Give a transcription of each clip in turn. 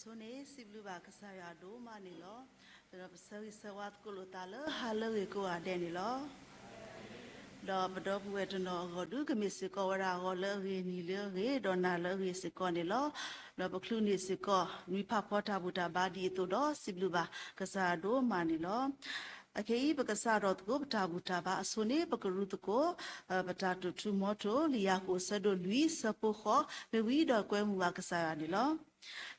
ဆိန့ၣ် စံးဘျုးဘၣ်ကစၢ်ယွၤဒိၣ်မးန့ၣ်လီၤ. ဒီးပဆၢဂ့ၤဆၢဝါသကိးလိာ်သးလၢဟါလၢအဂ့ၤကိးဂၤဒဲးန့ၣ်လီၤ. ဒီးပဒီပုၢ်ဝဲၢ်တနီၤအဂီၢ်ဒု ကမ့ၢ်စ့ၢ်ကီးဝဲဒၣ်အဂီၤလၢအဂ့ၤ နံၤလၢအဂ့ၤ ဒီးနၤလၢအဂ့ၤစ့ၢ်ကီးန့ၣ်လီၤ. ဒီးပချုးန့ၢ်စ့ၢ်ကီး နွံဖးဖီတၢ်ဘူၣ်တၢ်ဘါဒ်အသိးဒီး စံးဘျုးဘၣ်ကစၢ်ယွၤဒိၣ်မးန့ၣ်လီၤ. အခဲအံၤ ပကစးထီၣ်သကိးပတၢ်ဘူၣ်တၢ်ဘါအဆိန့ၣ် ပကရူသကိး ပတၢ်တိာ်ထူမီထိၣ် လံာ်ယၤကိာ်အဆၢဒိၣ်လွံၢ်ဆၢဖိဃိး မ့ၢ်ဝံၤဒီးကွဲမုာ်ဘၣ်ကစၢ်ယွၤန့ၣ်လီၤ.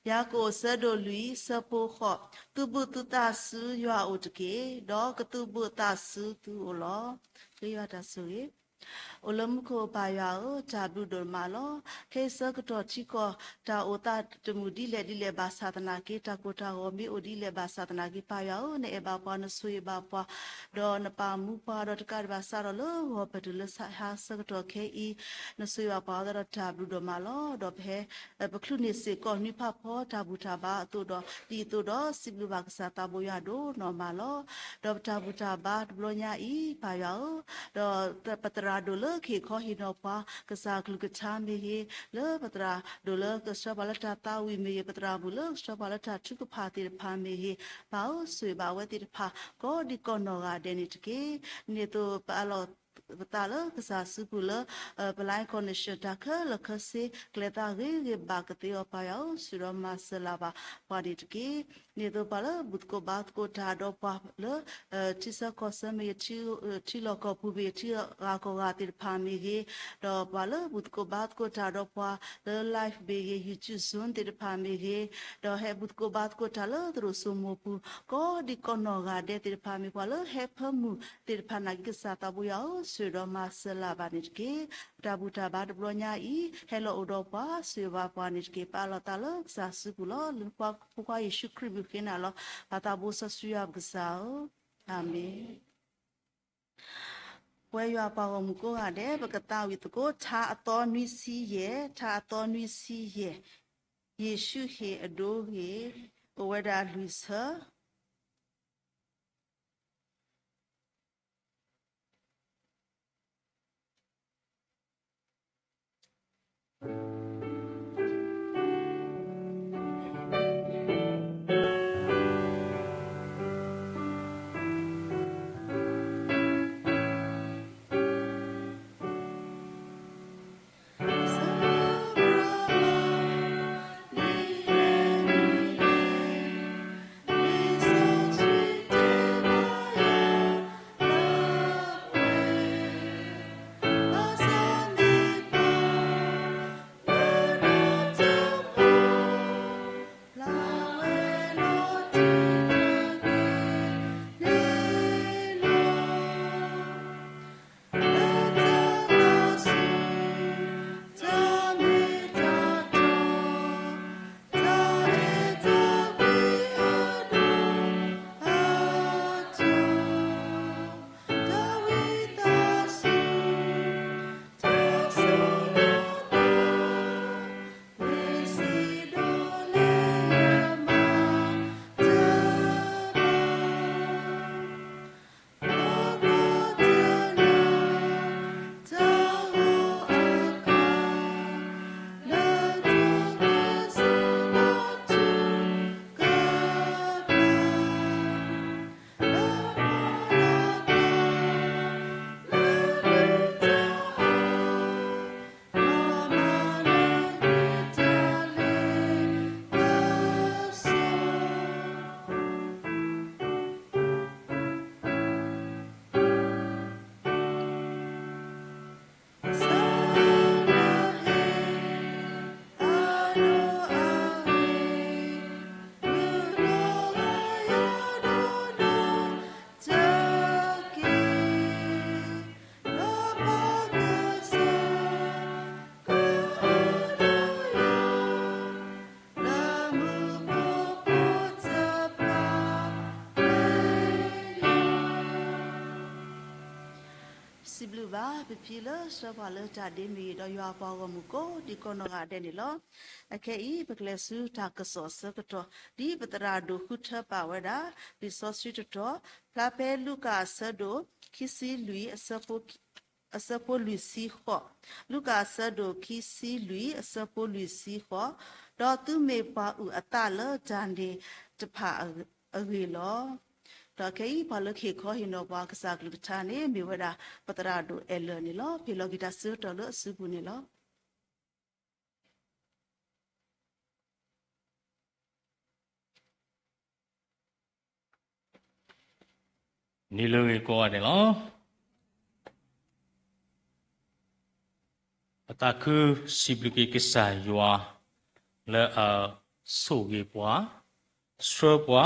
ယၤကိာ်အဆၢဒိၣ်လွံၢ်ဆၢဖိဃိး, သုးဘူးသုသးဆူယွၤအအိၣ်တက့ၢ်, ဒီးကသုးဘူးသးဆူသုအိၣ်လီၤ. ဃ့ယွၤတၢ်ဆိၣ်ဂ့ၤ. အိၣ်လၢမူခိၣ်ပၢ်ယွၤဧၢ, တၢ်ဘျုးဒိၣ်မးလီၤ. ခဲအံၤဆၢကတီၢ်ထံကီၢ် တၢ်အိၣ်သးတမုာ်ဒ်လဲၣ်ဒ်လဲၣ်ဘၣ်ဆၣ်သနာ်က့, တၢ်ကိၢ်တၢ်ဂီၤမ့ၢ်အိၣ်ဒ်လဲၣ်ဘၣ်ဆၣ်သနာ်က့, ပၢ်ယွၤဧၢ, နအဲၣ်ဘၣ်ပှၤနဆိၣ်ဂ့ၤဘၣ်ပှၤ, ဒီးနပာ်မူပှၤဒီးတကးဒံးဘၣ်စးထီၣ်လၢဂီၤဖဲတုၤလၢဆါဟါဆၢကတီၢ်ခဲအံၤ, နဆိၣ်ဂ့ၤဘၣ်ပှၤအဃိသတးဒီးတၢ်ဘျုးဒိၣ်မးလီၤ. ဒီးပဟဲ ပချုးန့ၢ်စ့ၢ်ကီးနွံဖးဖီတၢ်ဘူၣ်တၢ်ဘါအသိးဒီး ဒ်အသိးဒီးစံးဘျုးဘၣ်ကစၢ်သးဘိယွၤဒိၣ်နီၢ်မးလီၤ. ဒီးပတၢ်ဘူၣ်တၢ်ဘါတဘျီညါအံၤ ပၢ်ယွၤဧၢ, ဒီးပသရၣ်ဒိၣ်လၢကဟ့ၣ်ခီဟ့ၣ်နီၤပှၤ ကစၢ်အကလုၢ်ကထါမ့ၢ်ဂ့ၤ, လၢပသရၣ်ဒိၣ်လၢကဆှၢပှၤလၢတၢ်သးဝံၣ်မ့ၢ်ဂ့ၤ, ပသရၣ်မုၣ်လၢကဆှၢပှၤလၢတၢ်ထုကဖၣ်သ့ၣ်တဖၣ်မ့ၢ်ဂ့ၤ, ပၢ်ဧၢ, ဆိၣ်ဂ့ၤဘၣ်အဝဲသ့ၣ်တဖၣ် ကိးဒံကိးနီၢ်ဂၤဒဲးန့ၣ်တက့ၢ်. ဒ်န့ၣ်အသိးပအးလီၤ ပသးလၢကစၢ်စုပူၤလၢ ပ Life Connection တၢ်ခဲလၢာ်ခဲဆ့ ကျဲၤသးဂ့ၤဂ့ၤဘၣ်ကသ့အီၤ ပၢ်ယွၤဧၢ, ဆိၣ်ဒီးမၤစၢၤလၢ်ဘၣ်ပှၤန့ၣ်တက့ၢ်. ဒ်န့ၣ်အသိးပှၤလၢဘူၣ်သကိးဘါသကိးတၢ်ဒီးပှၤလၢ ထံဆၢကီၢ်ဆၢမ့ၢ်ဂ့ၤ, ထံလီၢ်ကီၢ်ပူၤမ့ၢ်ဂ့ၤ, ထံဂၤကီၢ်ဂၤသ့ၣ်တဖၣ်မ့ၢ်ဂ့ၤ, ဒီးပှၤလၢဘူၣ်သကိးဘါသကိးတၢ်ဒီးပှၤလၢ live မ့ၢ်ဂ့ၤ, YouTube, Zoom သ့ၣ်တဖၣ်မ့ၢ်ဂ့ၤ, ဒီးဟဲဘူၣ်သကိးဘါသကိးတၢ်လၢသရိာ်စိမိၤပူၤ ကိးဒံကိးနီၢ်ဂၤဒဲးသ့ၣ်တဖၣ်မ့ၢ်ပှၤလၢဟဲဖၢမုၢ်သ့ၣ်တဖၣ်နာ်က့ ကစၢ်သးဘိယွၤဧၢ, ဆိၣ်ဒီးမၤစၢၤလၢ်ဘၣ်န့ၣ်တက့ၢ်. ပတၢ်ဘူၣ်တၢ်ဘါတဘျီညါအံၤ ဟဲလီၤအိၣ်ဒီးပှၤ ဆိၣ်ဂ့ၤဘၣ်ပှၤန့ၣ်တက့ၢ်. ပအးလီၤသးလၢကစၢ်စုပူၤလီၤ. လၢဖိခွါယ့ၣ်ၡူးခရံာ်အမံၤဃ့နၤလီၤ. ပၢ်သးဘိစီဆှံယွၤပကစၢ်ဧၢ, အၤမ့ၣ်. ပဝဲယွၤပှၤဂီၢ်မုၢ်ကိးဂၤဒဲး ပကသးဝံၣ်သကိး ထါအသီနွံဆံယဲၢ်, ထါအသီနွံဆံယဲၢ်, ယ့ၣ်ၡူးဟ့ၣ်အဒိဂ့ၤ, အိၣ်ဝဲဒၣ်လွံၢ်ဆၢ. စံးဘျုးဘၣ် ပဖံလၢဆှၢပှၤလၢတၢ်ဒ့ မ့ၢ်ဂ့ၤ ဒီးယွၤပှၤဂီၢ်မုၢ်ကိးဒံကိးနီၢ်ဂၤဒဲးန့ၣ်လီၤ. အခဲအံၤ ပကလဲၤဆူတၢ်ကစီၣ်အဆၢကတီၢ် ဒ်ပသရၣ်ဒိၣ်ဃုထၢပာ်ဝဲဒၣ် လံာ်စီဆှံတတီၤ ဖျါဖဲလူၤကၣ်အဆၢဒိၣ် ခံဆံလွံၢ် အဆၢဖိလွံၢ်ဆံဃိး, လူၤကၣ်အဆၢဒိၣ်ခံဆံလွံၢ် အဆၢဖိလွံၢ်ဆံဃိး, ဒီးသုမ့ၢ်ပှၤအုၣ်အသးလၢတၢ်န့ၣ်တဖၣ်အဂ့ၢ်လီၤ. ဒီးခဲအံၤပှၤလၢကဟ့ၣ်ခီဟ့ၣ်နီၤပှၤကစၢ်အကလုၢ်ကထါန့ၣ် မ့ၢ်ဝဲဒၣ်ပသရၣ်ဒိၣ်အဲၣ်လၢာ်န့ၣ်လီၤ. ပဟ့ၣ်လီၤက့ၤတၢ်ဆၢကတီၢ်လၢအစုပူၤန့ၣ်လီၤ. နံၤလၢအဂ့ၤကိးဂၤဒဲးန့ၣ်လီၤ. ပသးခုစံးဘျုးက့ၤကစၢ်ယွၤ လၢအဆိၣ်ဂ့ၤပှၤ, ဆှၢပှၤ,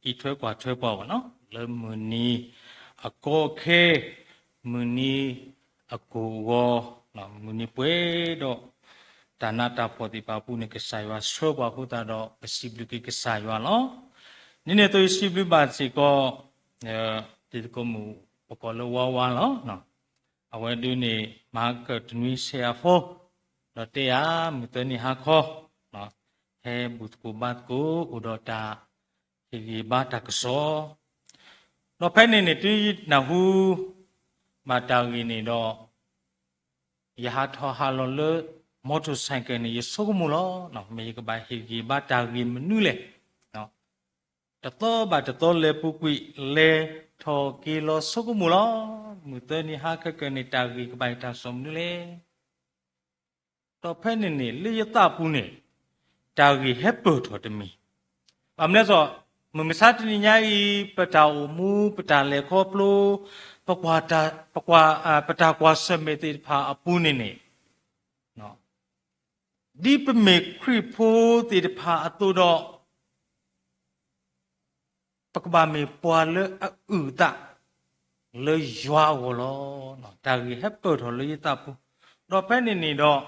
အံးထွဲကွၢ်ထွဲပှၤဘၣ်နီၤ လၢမုၢ်နံၤအကီအခဲ, မုၢ်နံၤအကိၢ်အဂီၤ, မုၢ်နံၤပှဲၤဒီး တၢ်နးတၢ်ဖှီၣ်သ့ၣ်တဖၣ်အပူၤန့ၣ် ကစၢ်ယွၤဆှၢပှၤအဃိသတးဒီး ပစံးဘျုးက့ၤကစၢ်ယွၤလီၤ. ဒ်န့ၣ်အသိးယစံးဘျုးဘၣ်စ့ၢ်ကီး တံၤသကိးမုၣ်ပကိးလၢဝါဝါလီၤ. အဝဲဒၣ်န့ၣ် မၤကတနွံဆဲးအဖိ, ဒီးတဲယၤ မုၢ်သၢနံၤဟါခီ, ဟဲဘူၣ်သကိးဘါသကိး အိၣ်ဒီးတၢ်ဟ့ၣ်ဂံၢ်ဘါတၢ်ကစီၣ်, ဒီးဖဲန့ၣ်န့ၣ် တုၤနၢ်ဟူဘၣ်တၢ်ဂ့ၢ်န့ၣ်ဒီး ယဟးထီၣ်ဟးလီၤလၢ motorcycle န့ၣ် ယဆိကမိၣ်လီၤ. မ့ၢ်ယကဘၣ်ဟ့ၣ်ဂံၢ်ဘါတၢ်ဂ့ၢ်မနုၤလဲၣ်. တသီဘၣ်တသီလဲၤပူၤကွံာ် လဲၤထီၣ်က့ၤလီၤဆိကမိၣ်လီၤ. မုၢ်သၢနံၤဟါခဲကနံၣ်န့ၣ် တၢ်ဂ့ၢ်ကဘၣ်ဟ့ၣ်တၢ်ကစီၣ်မနုၤလဲၣ်. ဒီးဖဲန့ၣ်န့ၣ် လၢယသးပူၤန့ၣ် တၢ်ဂ့ၢ်ဟဲပၢၢ်ထီၣ်တမံၤ, ဘၣ်မနုၤလဲၣ်, မုၢ်မဆါတနံၤညါအံၤ ပတၢ်အိၣ်မူ ပတၢ်လဲၤခီဖျိ ပကွၢ်, ပတၢ်ကွၢ်ဆၢၣ်မဲာ်သ့ၣ်တဖၣ်အပူၤန့ၣ်န့ၣ် ဒ်ပမ့ၢ်ခရံာ်ဖိသ့ၣ်တဖၣ်အသိးဒီး ပကဘၣ်မ့ၢ်ပှၤလၢအအုၣ်အသးလၢယွၤအဂီၢ်လီၤ. တၢ်ဂ့ၢ်ဟဲပၢၢ်ထီၣ်လၢယသးပူၤ, ဒီးဖဲန့ၣ်န့ၣ်ဒီး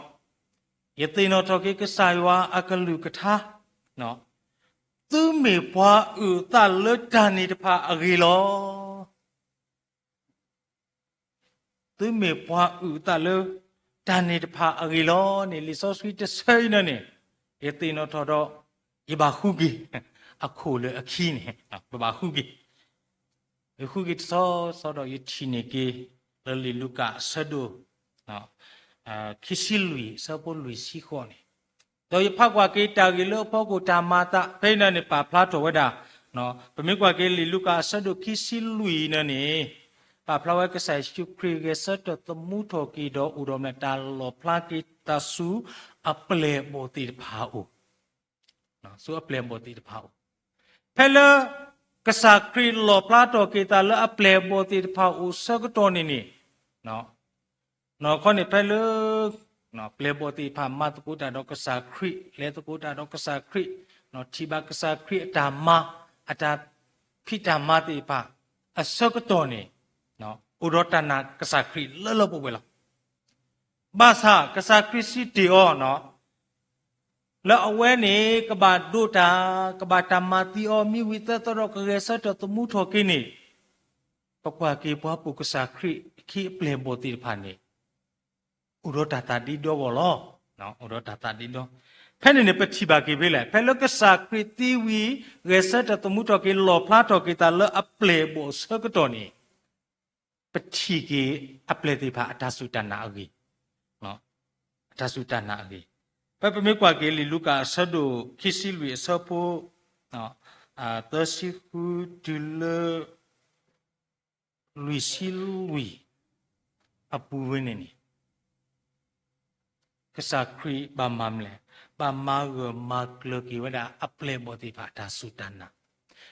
ယသ့ၣ်နီၣ်ထီၣ်က့ၤကစၢ်ယွၤအကလုၢ်ကထါ, သုမ့ၢ်ပှၤအုၣ်အသးလၢတၢ်န့ၣ်တဖၣ်အဂ့ၢ်လီၤ. သုမ့ၢ်ပှၤအုၣ်အသးလၢတၢ်န့ၣ်တဖၣ်အဂ့ၢ်လီၤန့ၣ် လံာ်စီဆှံတဆၢအံၤန့ၣ်န့ၣ် ယသ့ၣ်နီၣ်ထီၣ်ဒီး ယဘၣ်ဃုက့ၤ အခိၣ်လၢအခံန့ၣ် ပဘၣ်ဃုက့ၤ, ယဃုက့ၤတဆီဆီဒီး ယထံၣ်န့ၢ်က့ၤ လၢလံာ်လူၤကၣ်အဆၢဒိၣ် ခံဆံလွံၢ် အဆၢဖိလွံၢ်ဆံဃိးန့ၣ် ဒီးယဖးကွၢ်က့ၤတၢ်ဂ့ၢ်လၢအဖီခိၣ်တၢ်မၤအသး ဖဲအံၤန့ၣ်န့ၣ် ပာ်ဖျါထီၣ်ဝဲဒၣ်, ပမ့ၢ်ကွၢ်က့ၤလံာ်လူၤကၣ်အဆၢဒိၣ်ခံဆံလွံၢ်အံၤန့ၣ်န့ၣ် ပာ်ဖျါဝဲကစၢ်ယ့ၣ်ၡူးခရံာ်ဂဲၤဆၢထၢၣ်သမူထီၣ်က့ၤဒီးအိၣ်ဒီးမနုၤတၢ်လီၣ်ဖျါက့ၤတၢ်ဆူအပျဲၢ်အဘီၣ်သ့ၣ်တဖၣ်အအိၣ် ဆူအပျဲၢ်အဘီၣ်သ့ၣ်တဖၣ်အအိၣ်, ဖဲလၢကစၢ်ခရံာ်လီၣ်ဖျါထီၣ်က့ၤသးလၢအပျဲၢ်အဘီၣ်သ့ၣ်တဖၣ်အအိၣ်ဆၢကတီၢ်န့ၣ်န့ၣ်, နီၢ်ခီန့ၣ်ဖဲလၢ ပျဲၢ်ဘီၣ်သ့ၣ်တဖၣ်မၤသကိးတၢ်ဒီးကစၢ်ခရံာ် လဲၤသကိးတၢ်ဒီးကစၢ်ခရံာ်, ထံၣ်ဘၣ်ကစၢ်ခရံာ်အတၢ်မၤ အတၢ်ဖံးတၢ်မၤသ့ၣ်တဖၣ် အဆၢကတီၢ်န့ၣ် အိၣ်ဒီးတၢ်နာ်ကစၢ်ခရံာ်လၢလၢပှဲၤပှဲၤလီၤ. ဘၣ်ဆၣ်ကစၢ်ခရံာ်စံးတ့ၢ်အီၤ လၢအဝဲန့ၣ် ကဘၣ်ဒိးတၢ် ကဘၣ်တၢ်မၤသံအီၤ မ့ၢ်ဝံၤသၢသီဒီးကဂဲၤဆၢထၢၣ်သမူထီၣ်က့ၤန့ၣ်, ပကွၢ်က့ၤပှၤပိာ်ကစၢ်ခရံာ်အခံအပျဲၢ်အဘီၣ်သ့ၣ်တဖၣ်န့ၣ် အိၣ်ဒီးတၢ်သးဒ့ဒီဂီၢ်လီၤ. အိၣ်ဒီးတၢ်သးဒ့ဒီ, ဖဲန့ၣ်န့ၣ် ပထံၣ်ဘၣ်က့ၤဖဲလဲၣ်, ဖဲလၢကစၢ်ခရံာ်သံဝံၤ ဂဲၤဆၢထၢၣ်သမူထီၣ်က့ၤ လီၣ်ဖျါထီၣ်က့ၤသးလၢအပျဲၢ်အဘီၣ်အဆၢကတီၢ်န့ၣ် ပထံၣ်က့ၤအပျဲၢ်သ့ၣ်တဖၣ်အတၢ်စူၢ်တၢ်နာ်အဂ့ၢ်, အတၢ်စူၢ်တၢ်နာ်အဂ့ၢ်, ဖဲပမ့ၢ်ကွၢ်က့ၤလံာ်လူၤကၣ်အဆၢဒိၣ်ခံဆံလွံၢ်အဆၢဖိ သၢဆံဃုတုၤလၢ လွံၢ်ဆံလွံၢ်အပူၤဝဲန့ၣ်န့ၣ် ကစၢ်ခရံာ်ဘၣ်မၤမနုၤလဲၣ်, ဘၣ်မၤဂၢၢ်မၤကျၢၤက့ၤဝဲဒၣ်အပျဲၢ်အဘီၣ်သ့ၣ်တဖၣ်အတၢ်စူၢ်တၢ်နာ်,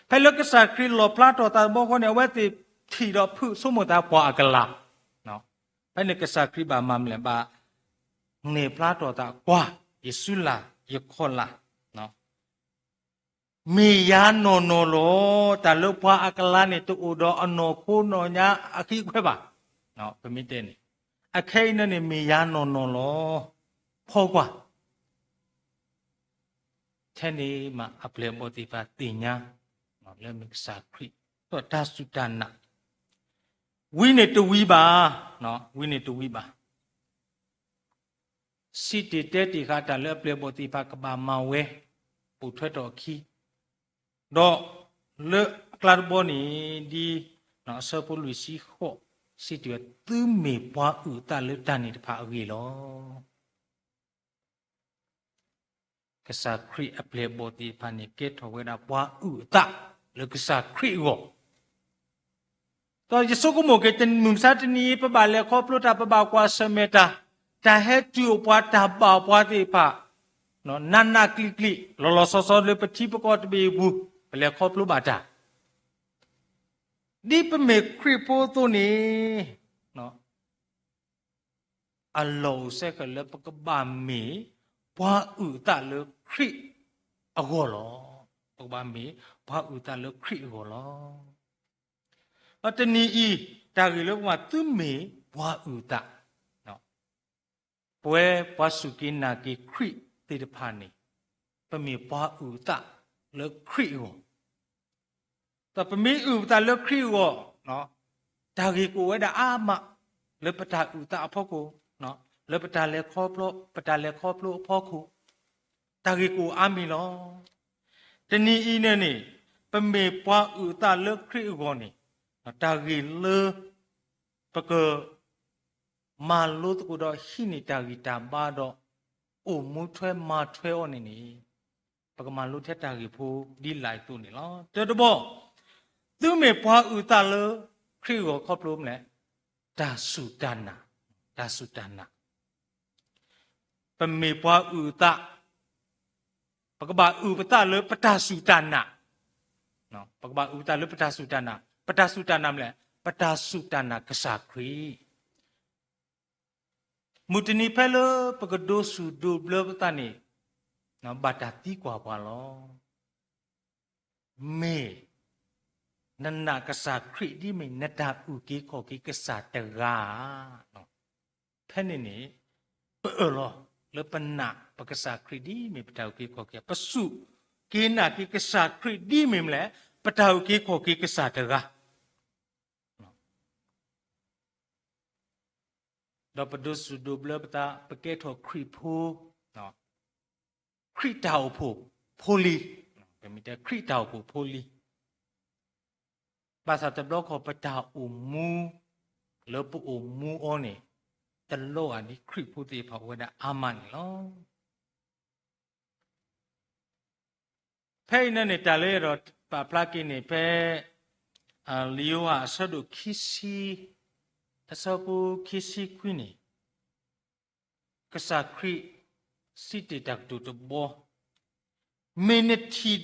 ဖဲလၢကစၢ်ခရံာ်လီၣ်ဖျါထီၣ်သးတဘျီဃီန့ၣ် အဝဲသ့ၣ်ထံၣ်ဒီးဖုးဆိကမိၣ်သးပှၤအကလၤ, ဖဲန့ၣ်ကစၢ်ခရံာ်ဘၣ်မၤမနုၤလဲၣ်, ဘၣ်နဲၣ်ဖျါထီၣ်သးကွၢ် ယစုလၢ်ယခီၣ်လၢ် မ့ၢ်ယၤနီၢ်နီၢ်လီၤ. တၢ်လၢပှၤအကလၤန့ၣ် တအိၣ်ဒီးအနီၢ်ခိနီၢ်ညါအဃံအခွဲးဘၣ်. ပမ့ၢ်တဲန့ၣ် အခဲအံၤန့ၣ်န့ၣ် မ့ၢ်ယၤနီၢ်နီၢ်လီၤ. ဖီကွၢ် ထဲန့ၣ်မးအပျဲၢ်အဘီၣ်သ့ၣ်တဖၣ်သ့ၣ်ညါ လၢမ့ၢ်ကစၢ်ခရံာ် ဒီးတၢ်စူၢ်တၢ်နာ် ဝံၤန့ၣ်တဝံၤဘၣ်, ဝံၤန့ၣ်တဝံၤဘၣ်. စံးတ့ၢ်တဲတ့ၢ်ဃာ်တၢ်လၢအပျဲၢ်အဘီၣ်သ့ၣ်တဖၣ်ကဘၣ်မၤဝဲ ပိာ်ထွဲထီၣ်အခံ, ဒီးလၢအကျါတဘီန့ၣ် ဒ်အဆၢဖိလွံၢ်ဆံဃိး စံးတ့ၢ်ဝဲ သုမ့ၢ်ပှၤအုၣ်အသးလၢတၢ်န့ၣ်တဖၣ်အဂ့ၢ်လီၤ. ကစၢ်ခရံာ်အပျဲၢ်အဘီၣ်သ့ၣ်တဖၣ်န့ၣ် ကဲထီၣ်ဝဲဒၣ်ပှၤအုၣ်အသးလၢကစၢ်ခရံာ်အဂီၢ်. ဒီးယဆိကမိၣ်က့ၤ တမုၢ်မဆါတနံၤအံၤ ပဘၣ်လဲၤခီဖျိတၢ် ပဘၣ်ကွၢ်ဆၢၣ်မဲာ်တၢ်, တၢ်ဟဲတုၤအိၣ်ပှၤ တၢ်ဘၣ်ပှၤသ့ၣ်တဖၣ် နးနးကျံးကျံး လီၤလီၤဆီဆီ လၢပထံပကီၢ်တဘ့ၣ်အပူၤ ပလဲၤခီဖျိဘၣ်တၢ် ဒ်ပမ့ၢ်ခရံာ်ဖိအသိးန့ၣ်, အလီၢ်အိၣ်စဲဃဲၤလၢ ပကဘၣ်မ့ၢ်ပှၤအုၣ်အသးလၢခရံာ်အဂီၢ်လီၤ. ပကဘၣ်မ့ၢ်ပှၤအုၣ်အသးလၢခရံာ်အဂီၢ်လီၤ. ဒီးတနံၤအံၤ တၢ်ဂ့ၢ်လၢပကမၤ သုမ့ၢ်ပှၤအုၣ်အသး, ပဝဲပှၤစူၢ်က့ၤနာ်က့ၤခရံာ်သ့ၣ်တဖၣ်န့ၣ် ပမ့ၢ်ပှၤအုၣ်အသးလၢခရံာ်အဂီၢ်, ဒီးပမ့ၢ်အုၣ်ပသးလၢခရံာ်အဂီၢ်, တၢ်ဂ့ၢ်ကအိၣ်ဝဲဒၣ်အါမး လၢပတၢ်အုၣ်အသးအဖီခိၣ်, လၢပတၢ်လဲၤခီဖျိ, ပတၢ်လဲၤခီဖျိအဖီခိၣ်, တၢ်ဂ့ၢ်ကအိၣ်အါမံၤလီၤ. တနံၤအံၤန့ၣ်န့ၣ် ပမ့ၢ်ပှၤအုၣ်အသးလၢခရံာ်အဂီၢ်န့ၣ် တၢ်ဂ့ၢ်လၢ ပက မၤလိသကိးဒီးဟံးန့ၢ်တၢ်ဂံၢ်တၢ်ဘါဒီး အိၣ်မူထွဲမၤထွဲအီၤန့ၣ်န့ၣ်, ပကမၤလိထဲတၢ်ဂ့ၢ်ဖိဒ်လာ်အသိးန့ၣ်လီၤ. တၢတဘီ, သုမ့ၢ်ပှၤအုၣ်အသးလၢခရံာ်အဂီၢ်ခီဖျိမနုၤလဲၣ်, တၢ်စူၢ်တၢ်နာ်, တၢ်စူၢ်တၢ်နာ် ပမ့ၢ်ပှၤအုၣ်အသး, ပကဘၣ်အုၣ်ပသးလၢပတၢ်စူၢ်တၢ်နာ်, ပကဘၣ်အုၣ်ပသးလၢပတၢ်စူၢ်တၢ်နာ်, ပတၢ်စူၢ်တၢ်နာ်မနုၤလဲၣ်, ပတၢ်စူၢ်တၢ်နာ်ကစၢ်ခရံာ်. မုၢ်တနံၤဖဲလၢပကဒိးစူၢ်ဒိးဘျၢပသးန့ၣ်, ဘၣ်တၢ်သံကွၢ်ပှၤလီၤ. မ့ၢ် နနာ်ကစၢ်ခရံာ်ဒ်မ့ၢ်နတၢ်အုၣ်က့ၤခီၣ်က့ၤကစၢ်တဂၤဧါ. ဖဲန့ၣ်န့ၣ် ပအၢၣ်လီၤလၢပနာ်ပကစၢ်ခရံာ်ဒ်မ့ၢ်ပတၢ်အုၣ်က့ၤခီၣ်က့ၤ, ပစူၢ်က့ၤနာ်က့ၤကစၢ်ခရံာ်ဒ်မ့ၢ်မနုၤလဲၣ်, ပတၢ်အုၣ်က့ၤခီၣ်က့ၤကစၢ်တဂၤ ဒီးပဒိးစူၢ်ဒိးဘျၢပသး ပကဲထီၣ်ခရံာ်ဖိ, ခရံာ်တၢ်အိၣ်ဖှိၣ်ဖိလံၤ, ပမ့ၢ်တဲခရံာ်တၢ်အိၣ်ဖှိၣ်ဖိလံၤ, ဘၣ်ဆၣ်တဘျီဃီပတၢ်အိၣ်မူ လၢပအိၣ်မူအီၤန့ၣ် တလိၣ်အဒ်ခရံာ်ဖိသ့ၣ်တဖၣ်အိၣ်ဝဲဒၣ်အါမးန့ၣ်လီၤ. ဖဲအံၤန့ၣ်န့ၣ် တၢ်လၢယအဲၣ်ဒိးပာ်ဖျါက့ၤန့ၣ် ဖဲ လံာ်ယိၤဟၣ်အဆၢဒိၣ်ခံဆံ အဆၢဖိခံဆံခွံန့ၣ်, ကစၢ်ခရံာ်စံးတ့ၢ်တၢ်ကတိၤတဘီ, မ့ၢ်နထံၣ်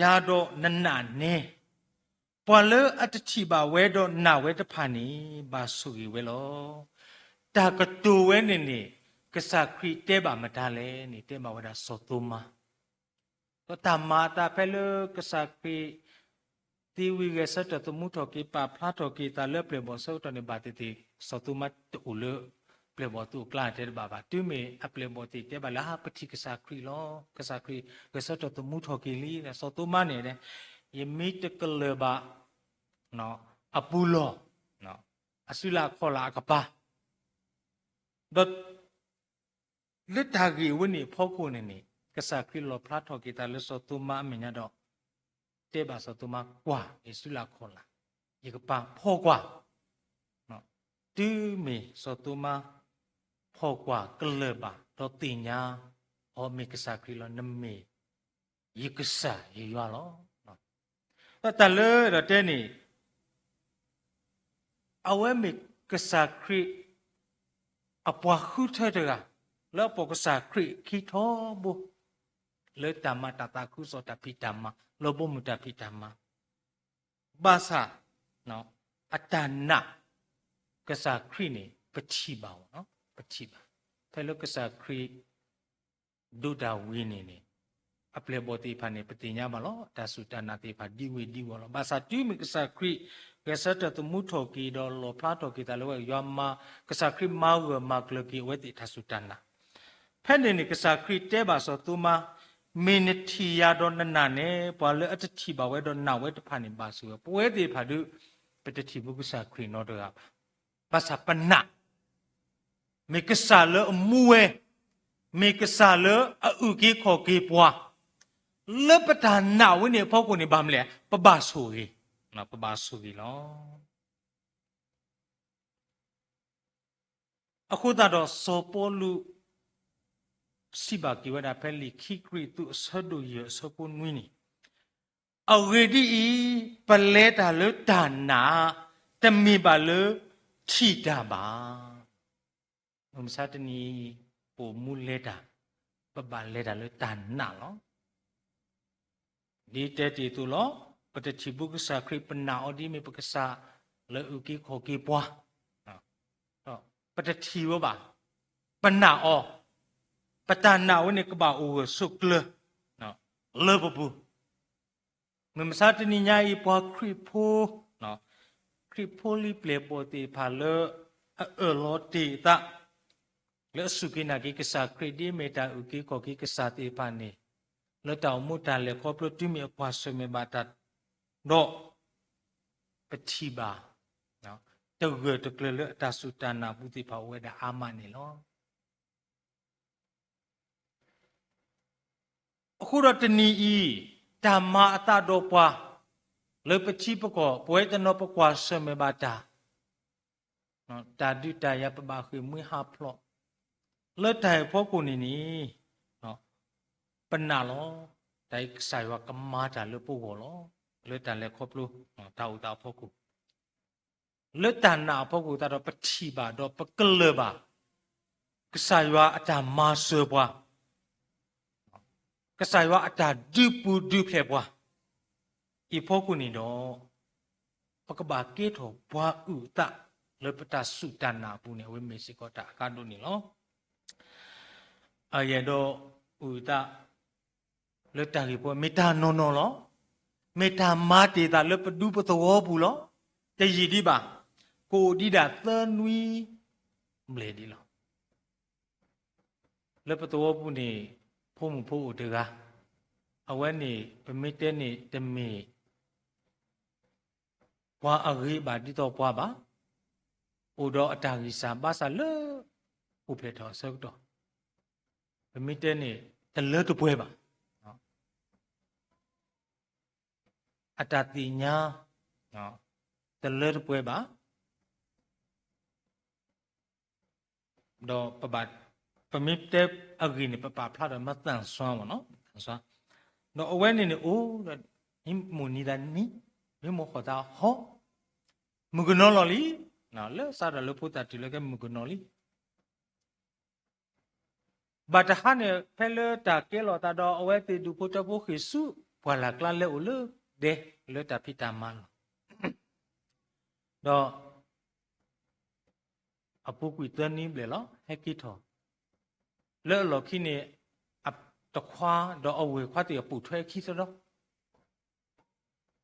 ယၤဒီးနနာ်န့ၣ်, ပှၤလၢအတထံၣ်ဘၣ်ဝဲဒီးနာ်ဝဲတဖၣ်န့ၣ် ဘၣ်ဆိၣ်ဂ့ၤဝဲလီၤ. တၢ်ကတိၤဝဲန့ၣ်န့ၣ် ကစၢ်ခရံာ်တဲဘၣ်မတၤလဲၣ်န့ၣ် တဲဘၣ်ဝဲဒၣ်စီၤသိမါ ဒီးတၢ်မၤအသးဖဲလၢကစၢ်ခရံာ် သံဝံၤဂဲၤဆၢထၢၣ်သမူထီၣ်က့ၤ ပာ်ဖျါထီၣ်က့ၤအသးလၢအပျဲၢ်အဘီၣ်အဆၢကတီၢ်န့ၣ် ဘၣ်သ့ၣ်သ့ၣ် စီၤသိမါတအိၣ်လၢပျဲၢ်အဘီၣ်အသိးအကျါတဲတဘၣ်ဘၣ်. တုၤမ့ၢ်အပျဲၢ်အဘီၣ်သ့ၣ်တဲဘၣ်လၢ ဟါ ပထံၣ်ကစၢ်ခရံာ်လီၤ, ကစၢ်ခရံာ်ဂဲၤဆၢထၢၣ်သမူထီၣ်က့ၤလံ, စီၤသိမါန့ၣ် ယမ့ၢ်တကလၢၢ်ဘၣ် အပူၤလီၢ်, အစုလၢအခီၣ်လာ်အကပၤ, ဒီး လၢတၢ်ဂ့ၢ်ဝဲန့ၣ်အဖီခိၣ်န့ၣ်န့ၣ် ကစၢ်ခရံာ်လီၣ်ဖျါထီၣ်က့ၤသးလၢစီၤသိမါအမဲာ်ညါဒီး တဲဘၣ်စီၤသိမါ ကွၢ် ယစုလၢအခီၣ်လာ်, ယကပၤဖီၣ်ကွၢ်, တုၤမ့ၢ်စီၤသိမါ ဖီၣ်ကွၢ်ကလၢၢ်ဘၣ် ဒီးသ့ၣ်ညါအီၤမ့ၢ်ကစၢ်ခရံာ်လီၤ, နမ့ၢ် ယကစၢ်ယယွၤလီၤ. ဒီးတၢ်လၢဒီးတဲန့ၣ် အဝဲမ့ၢ်ကစၢ်ခရံာ် အပှၤဃုထၢတဂၤ လၢအပိာ်ကစၢ်ခရံာ်အခံထီဘိ လၢတၢ်မၤတၢ်သးခုကစီၣ်တၢ်ဖံးတၢ်မၤ လၢဘီမုၢ်တၢ်ဖံးတၢ်မၤ, ဘၣ်ဆၣ် အတၢ်နာ် ကစၢ်ခရံာ်န့ၣ် ပထံၣ်ဘၣ်အီၤ, ပထံၣ်ဘၣ် ဖဲလၢကစၢ်ခရံာ် ဒိးတၢ်ဝံၤန့ၣ်န့ၣ် အပျဲၢ်အဘီၣ်သ့ၣ်တဖၣ်န့ၣ် ပသ့ၣ်ညါဘၣ်လီၤ. တၢ်စူၢ်တၢ်နာ်သ့ၣ်တဖၣ်ဒ်ဝ့ၢ်ဒ်ဝီၤလီၤ. ဘၣ်ဆၣ်တုၤမ့ၢ်ကစၢ်ခရံာ် ဂဲၤဆၢထၢၣ်သမူထီၣ်က့ၤဒီးလီၣ်ဖျါထီၣ်က့ၤသးလၢဝဲ ယွၤမၤ ကစၢ်ခရံာ်မၤဂၢၢ်မၤကျၢၤက့ၤအဝဲသ့ၣ်တၢ်စူၢ်တၢ်နာ်, ဖဲန့ၣ်န့ၣ် ကစၢ်ခရံာ်တဲဘၣ်စီၤသိမါ, မ့ၢ်နထံၣ်ယၤဒီးနနာ်န့ၣ် ပှၤလၢအတထံၣ်ဘၣ်ဝဲဒီးနာ်ဝဲတဖၣ်န့ၣ် ဘၣ်ဆိၣ်ဝဲ, ပဝဲသ့ၣ်တဖၣ်ဒုး ပတထံၣ်ဘူးကစၢ်ခရံာ်နီတဂၤဘၣ်. ဘၣ်ဆၣ်ပနာ် မ့ၢ်ကစၢ်လၢအမူဝဲ, မ့ၢ်ကစၢ်လၢအအုၣ်က့ၤခီၣ်က့ၤပှၤ, လၢပတၢ်နာ်ဝဲန့ၣ်အဖီခိၣ်န့ၣ် ဘၣ်မနုၤလဲၣ်, ပဘၣ်ဆိၣ်ဂ့ၤ, ပဘၣ်ဆိၣ်ဂ့ၤလီၤ. အဃိသတးဒီးစီၤပီလူး စံးဘၣ်က့ၤဝဲဒၣ်ဖဲလံာ်ခံကရံၣ်သူးအဆၢဒိၣ်ယဲၢ်အဆၢဖိနွံန့ၣ်, အဂ့ၢ်ဒ်အံၤ, ပလဲၤတၢ်လၢတၢ်နာ်, တမ့ၢ်ဘၣ်လၢထံၣ်တၢ်ဘၣ်. မုၢ်မဆါတနံၤအံၤ ပအိၣ်မူလဲၤတၢ်, ပဘၣ်လဲၤတၢ်လၢတၢ်နာ်လီၤ. ဒ်တဲတ့ၢ်အသိးလီၤ, ပတထံၣ်ဘၣ်ကစၢ်ခရံာ် ပနာ်အီၤဒ်မ့ၢ်ပကစၢ်လၢအုၣ်က့ၤခီၣ်က့ၤပှၤ, ပတထံၣ်ဝဲဘၣ်, ပနာ်အီၤ, ပတၢ်နာ်ဝဲန့ၣ်ကဘၣ်အိၣ်ဂၢၢ်ဆိးကျၢၤလၢပပူၤ. မုၢ်မဆါတနံၤညါအံၤ ပှၤခရံာ်ဖိ, ခရံာ်ဖိလံၤပျဲၢ်ဘီၣ်သ့ၣ်တဖၣ်လၢ အအၢၣ်လီၤတ့ၢ်အသး လၢအစူၢ်က့ၤနာ်က့ၤကစၢ်ခရံာ် ဒ်အမ့ၢ်တၢ်အုၣ်က့ၤခီၣ်က့ၤကစၢ်သ့ၣ်တဖၣ်န့ၣ်, လၢတၢ်အိၣ်မူတၢ်လဲၤခီဖျိတုၤမ့ၢ်အကွၢ်ဆၢၣ်မဲာ်ဘၣ်တၢ်ဒီး ပထံၣ်ဘၣ် တဂၢၢ်တကျၢၤလၢအတၢ်စူၢ်တၢ်နာ်အပူၤသ့ၣ်တဖၣ်အိၣ်ဝဲဒၣ်အါမးန့ၣ်လီၤ. အဃိဒီးတနံၤအံၤ, တၢ်မၤအသးဒီးပှၤ လၢပထံပကီၢ် ပဝဲတနီၤပကွၢ်ဆၢၣ်မဲာ်ဘၣ်တၢ်, တၢ်ဒုးတၢ်ယၤပဘၣ်ဃ့ၢ်မှံဟးဖျိး လၢတၢ်အံၤအဖီခိၣ်န့ၣ်န့ၣ်, ပနာ်လီၤ. တၢ်အံၤကစၢ်ယွၤကမၤတၢ်လၢပဂီၢ်လီၤ. လၢတၢ်လဲၤခီဖျိတၢ်အိၣ်သးအဖီခိၣ် လၢတၢ်နာ်အဖီခိၣ်သတးဒီး ပထံၣ်ဘၣ်ဒီးပကလၢၢ်ဘၣ် ကစၢ်ယွၤအတၢ်မၤစၢၤပှၤ, ကစၢ်ယွၤအတၢ်ဒုးပူၤဒုးဖျဲးပှၤ အံၤအဖီခိၣ်န့ၣ်ဒီး, ပကဘၣ်ကဲထီၣ်ပှၤအုၣ်အသးလၢပတၢ်စူၢ်တၢ်နာ်အပူၤန့ၣ် အဝဲမ့ၢ်စ့ၢ်ကီးတၢ်အကါဒိၣ်န့ၣ်လီၤ. အယဲၢ်ဒီးအုၣ်အသး လၢတၢ်ဂ့ၢ်ဖိ မ့ၢ်တၢ်နီၢ်နီၢ်လီၤ. မ့ၢ်တၢ်မၤတ့ၢ်သးလၢပဒူပသဝီပူၤလီၤ. တယံာ်ဒံးဘၣ်, ကအိၣ်ဒံးဒၣ်သၢနွံဘျဲၣ်ဒံးလီၤ. လၢပသဝီပူၤန့ၣ် ဖိမုၣ်ဖိအိၣ်တဂၤ, အဝဲန့ၣ် ပမ့ၢ်တဲန့ၣ်တမ့ၢ် ပှၤအဂ့ၤဘၣ်ဒ်သိးပှၤဘၣ်, အိၣ်ဒီးအတၢ်ဂံၢ်စၢ်ဘါစၢ်လၢ အိၣ်ဖျဲၣ်ထီၣ်အဆၢကတီၢ်, ပမ့ၢ်တဲန့ၣ် တလၢတပှဲၤဘၣ်, အတၢ်သ့ၣ်ညါ တလၢတပှဲၤဘၣ်, ဒီးပဘၣ်, ပမ့ၢ်တဲအဂ့ၢ်န့ၣ် ပပာ်ဖျါဒီးမၤသၣ်စွါမ့ၢ်နီၤ, သၣ်စွါ, ဒီးအဝဲန့ၣ်န့ၣ်အိၣ်ဒီး မ့ၢ်မိၢ်နံၤသးနံၤ, မ့ၢ်မိၢ်ဃီၣ်သးဟီ, မုၣ်ကနီၤလီၤလံ, လၢစးထီၣ်လၢဖိသၣ်တုၤလၢကဲမုၣ်ကနီၤလံ. ဘၣ်တဟါန့ၣ် ဖဲလၢတၢ်ကဲလီၤသးဒီး အဝဲသ့ၣ်ဒူၣ်ဖိထၢဖိဃ့ၢ်ဆူ ပှၢ်လၢ်ကျါလဲၤအိၣ်လၢဒဲ လၢတၢ်ဖံးတၢ်မၤလီၤ. ဒီး အပူၤကွံာ်သၢနွံဘျဲၣ်လီၤ ဟဲက့ၤထီၣ်, လၢအလီၢ်ခံန့ၣ် တခွါဒီးအဝဲၢ်ခွါသ့ၣ်အပိာ်ထွဲအခံသဒီ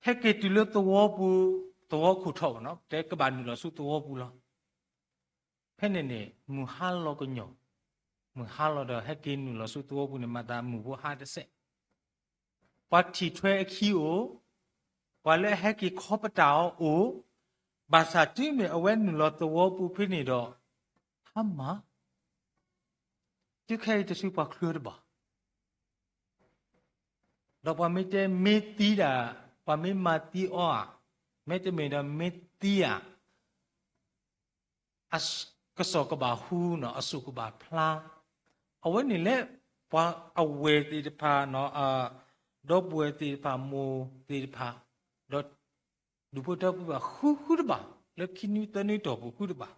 ဟဲက့ၤတုၤလၢသဝီပူၤ, သဝီခိၣ်ထီၣ်ဘၣ်နီၤ, တဲကဘၣ်နုာ်လီၤဆူသဝီပူၤလီၤ. ဖဲန့ၣ်န့ၣ် မုၢ်ဟါလီၤကညီၤ, မုၢ်ဟါလီၤဒီး ဟဲက့ၤနုာ်လီၤဆူသဝီပူၤန့ၣ် မၤသးမုၢ်ဖိဟါတစဲး, ပှၤထံၣ်ထွဲအခံအိၣ်, ပှၤလၢအဟဲက့ၤခီပတာ်အီၤအိၣ်, ဘၣ်ဆၣ်တုၤမ့ၢ်အဝဲနုာ်လီၤသဝီပူၤဖဲန့ၣ်ဒီး ဟါမၢ် တုၤခဲအံၤတစုပှၤချုးတဘၣ်, ဒီးပှၤမ့ၢ်တဲမ့ၢ်သံဒၣ်, ပှၤမ့ၢ်မၤသံအီၤဧါ, မ့တမ့ၢ်ဒီးမ့ၢ်သံဧါ, အကစီၣ်ကဘၣ်ဟူနီၤ, အစိၣ်ကဘၣ်ဖျါ, အဝဲန့ၣ်လၢ ပှၤအဝဲၢ်သ့ၣ်တဖၣ်, ဒီပုၢ်ဝဲၢ်သ့ၣ်တဖၣ်, မိၢ်သ့ၣ်တဖၣ်, ဒီး ဒူၣ်ဖိထၢဖိဘၣ်ဃုဃုတဘၣ်, လၢခံနွံသၢနွံတီၢ်ပူၤဃုတဘၣ်,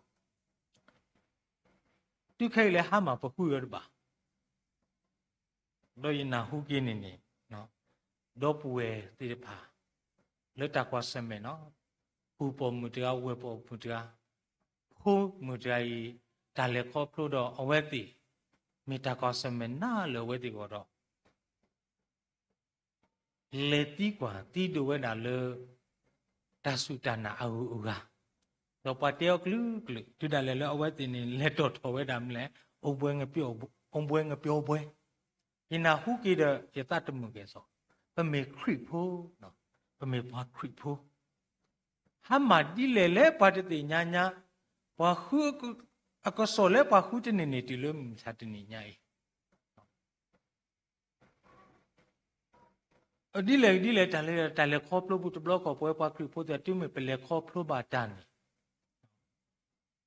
တုၤခဲအံၤလၢဟါမၢ်ပဃုအီၤတဘၣ်. ဒီးယနၢ်ဟူက့ၤန့ၣ်န့ၣ်, ဒီပုၢ်ဝဲၢ်သ့ၣ်တဖၣ် လၢတၢ်ကွၢ်ဆၢၣ်မဲာ်နီၤ, ပုၢ်ပိာ်မုၣ်တဂၤ ဝဲၢ်ပိာ်မုၣ်တဂၤ, ဖိမုၣ်တဂၤအံၤ တၢ်လဲၤခီဖျိဒီးအဝဲသ့ၣ်, မ့ၢ်တၢ်ကွၢ်ဆၢၣ်မဲာ်နးလၢအဝဲသ့ၣ်အဂီၢ်ဒီး လဲၤသံကွၢ်သံဒိးဝဲဒၣ်လၢ တၢ်စူၢ်တၢ်နာ်အဂုၤအဂၤ, ဒီးပှၤတဲအီၤကလုာ်ကလုာ်, တုၤဒၣ်လဲာ်လၢအဝဲသ့ၣ်န့ၣ် လဲၤတီၣ်ထီၣ်ဝဲဒၣ်မနုၤလဲၣ်, အိၣ်ဘှဲငပျီဘှဲ, ယနၢ်ဟူက့ၤဒီး ယသးတမုာ်က့ၤစီ, ပမ့ၢ်ခရံာ်ဖိ, ပမ့ၢ်ပှၤခရံာ်ဖိ, ဟါမၢ်ဒ်လဲၣ်လၢပှၤတသ့ၣ်ညါညါ, ပှၤဃု, အကစီၣ်လၢပှၤဃုတန့ၢ်န့ၣ် တုၤလၢမုၢ်မဆါတနံၤညါအံၤ ဒ်လဲၣ်ဒ်လဲၣ် တၢ်လဲၤတၢ်လဲၤခီဖျိပူၤတဘျီဃီ ပဝဲပှၤခရံာ်ဖိသ့ၣ် တုၤမ့ၢ်ပလဲၤခီဖျိဘၣ်တၢ်န့ၣ်,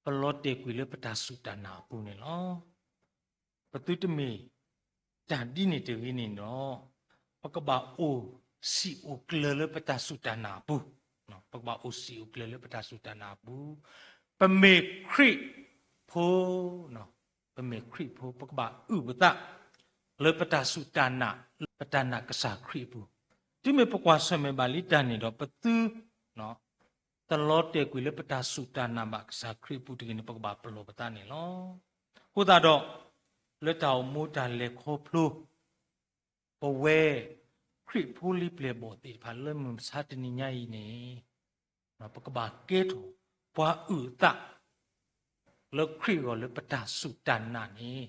ပလီၤတဲာ်ကွံာ်လၢပတၢ်စူၢ်တၢ်နာ်အပူၤန့ၣ်လီၤ. ပသုတမ့ၢ် တၢ်ဒ်န့ၣ်တဂ့ၤန့ၣ်ဒီး ပကဘၣ်အိၣ်စံာ်အိၣ်ကျၢၤလၢပတၢ်စူၢ်တၢ်နာ်အပူၤ, ပကဘၣ်အိၣ်စံာ်အိၣ်ကျၢၤလၢပတၢ်စူၢ်တၢ်နာ်အပူၤ, ပမ့ၢ်ခရံာ်ဖိ ပမ့ၢ်ခရံာ်ဖိ ပကဘၣ်အုၣ်ပသး လၢပတၢ်စူၢ်တၢ်နာ်, ပတၢ်နာ်ကစၢ်ခရံာ်အပူၤ, တုၤမ့ၢ်ပကွၢ်ဆၢၣ်မဲာ်ဘၣ်လံတၢ်န့ၣ်ဒီး ပသု တလီၤတဲာ်ကွံာ်လၢပတၢ်စူၢ်တၢ်နာ်ဘၣ်ကစၢ်ခရံာ်အပူၤတဂ့ၤန့ၣ် ပကဘၣ်ပလီၢ်ပသးန့ၣ်လီၤ. အဃိသတးဒီး လၢတၢ်အိၣ်မူတၢ်လဲၤခီဖျိ ပဝဲ ခရံာ်ဖိလံၤပျဲၢ်ဘီၣ်သ့ၣ်တဖၣ်လၢမုၢ်မဆါတနံၤညါအံၤန့ၣ် ပကဘၣ်ကဲထီၣ် ပှၤအုၣ်အသး လၢခရံာ်အဂီၢ်လၢပတၢ်စူၢ်တၢ်နာ်န့ၣ်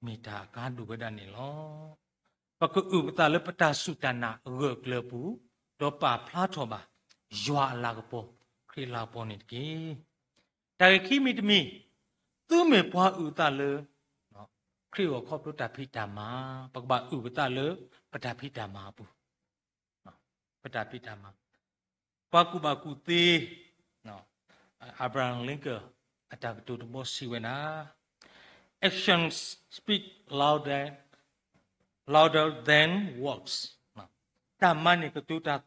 မ့ၢ်တၢ်အကါဒိၣ်ဝဲဒၣ်န့ၣ်လီၤ. ပကအုၣ်ပသးလၢပတၢ်စူၢ်တၢ်နာ်အဂၢၢ်အကျၢၤအပူၤ, ဒီးပာ်ဖျါထီၣ်ဘၣ် ယွၤအလၤကပီၤ, ခရံာ်အလၤကပီၤန့ၣ်တက့ၢ်. တၢ်ဂ့ၢ်ခံမံၤတမံၤ, သုမ့ၢ်ပှၤအုၣ်အသးလၢ ခရံာ်အဂီၢ်ခီဖျိတၢ်ဖံးတၢ်မၤ, ပကဘၣ်အုၣ်ပသးလၢ ပတၢ်ဖံးတၢ်မၤအပူၤ, ပတၢ်ဖံးတၢ်မၤ, ပှၤကူၣ်ဘၣ်ကူၣ်သ့ Abraham Lincoln အတၢ်ကတိၤတဘီစံးဝဲဒၣ်, Actions speak louder, louder than words. တၢ်မၤန့ၣ်ကတိၤတၢ်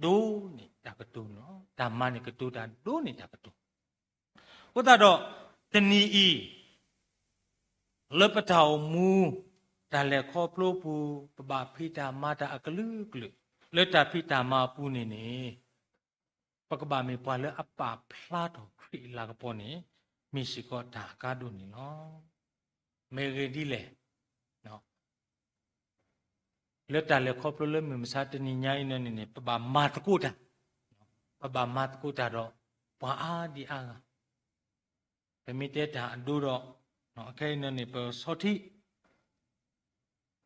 ဒိၣ်န့ၢ်တၢ်ကတိၤ, တၢ်မၤန့ၣ်ကတိၤတၢ်ဒိၣ်န့ၢ်တၢ်ကတိၤ. အဃိသတးဒီး တနံၤအံၤ လၢပတၢ်အိၣ်မူ တၢ်လဲၤခီဖျိအပူၤ ပဘၣ်ဖံးတၢ်မၤတၢ်အကလုာ်ကလုာ်, လၢတၢ်ဖံးတၢ်မၤအပူၤန့ၣ်န့ၣ် ပကဘၣ်မ့ၢ်ပှၤလၢအပာ်ဖျါထီၣ်ခရံာ်အလၤကပီၤန့ၣ် မ့ၢ်စ့ၢ်ကီးတၢ်အကါဒိၣ်န့ၣ်လီၤ. မ့ၢ်ဂ့ၢ်ဒ်လဲၣ် လၢတၢ်လဲၤခီဖျိလၢမုၢ်မဆါတနံၤညါအံၤန့ၣ်န့ၣ် ပဘၣ်မၤသကိးတၢ်, ပဘၣ်မၤသကိးတၢ်ဒီး ပှၤအါဒံအါဂၤ, ပမ့ၢ်တဲတၢ်အဒိဒီး အခဲအံၤန့ၣ်န့ၣ် ပဆီထံး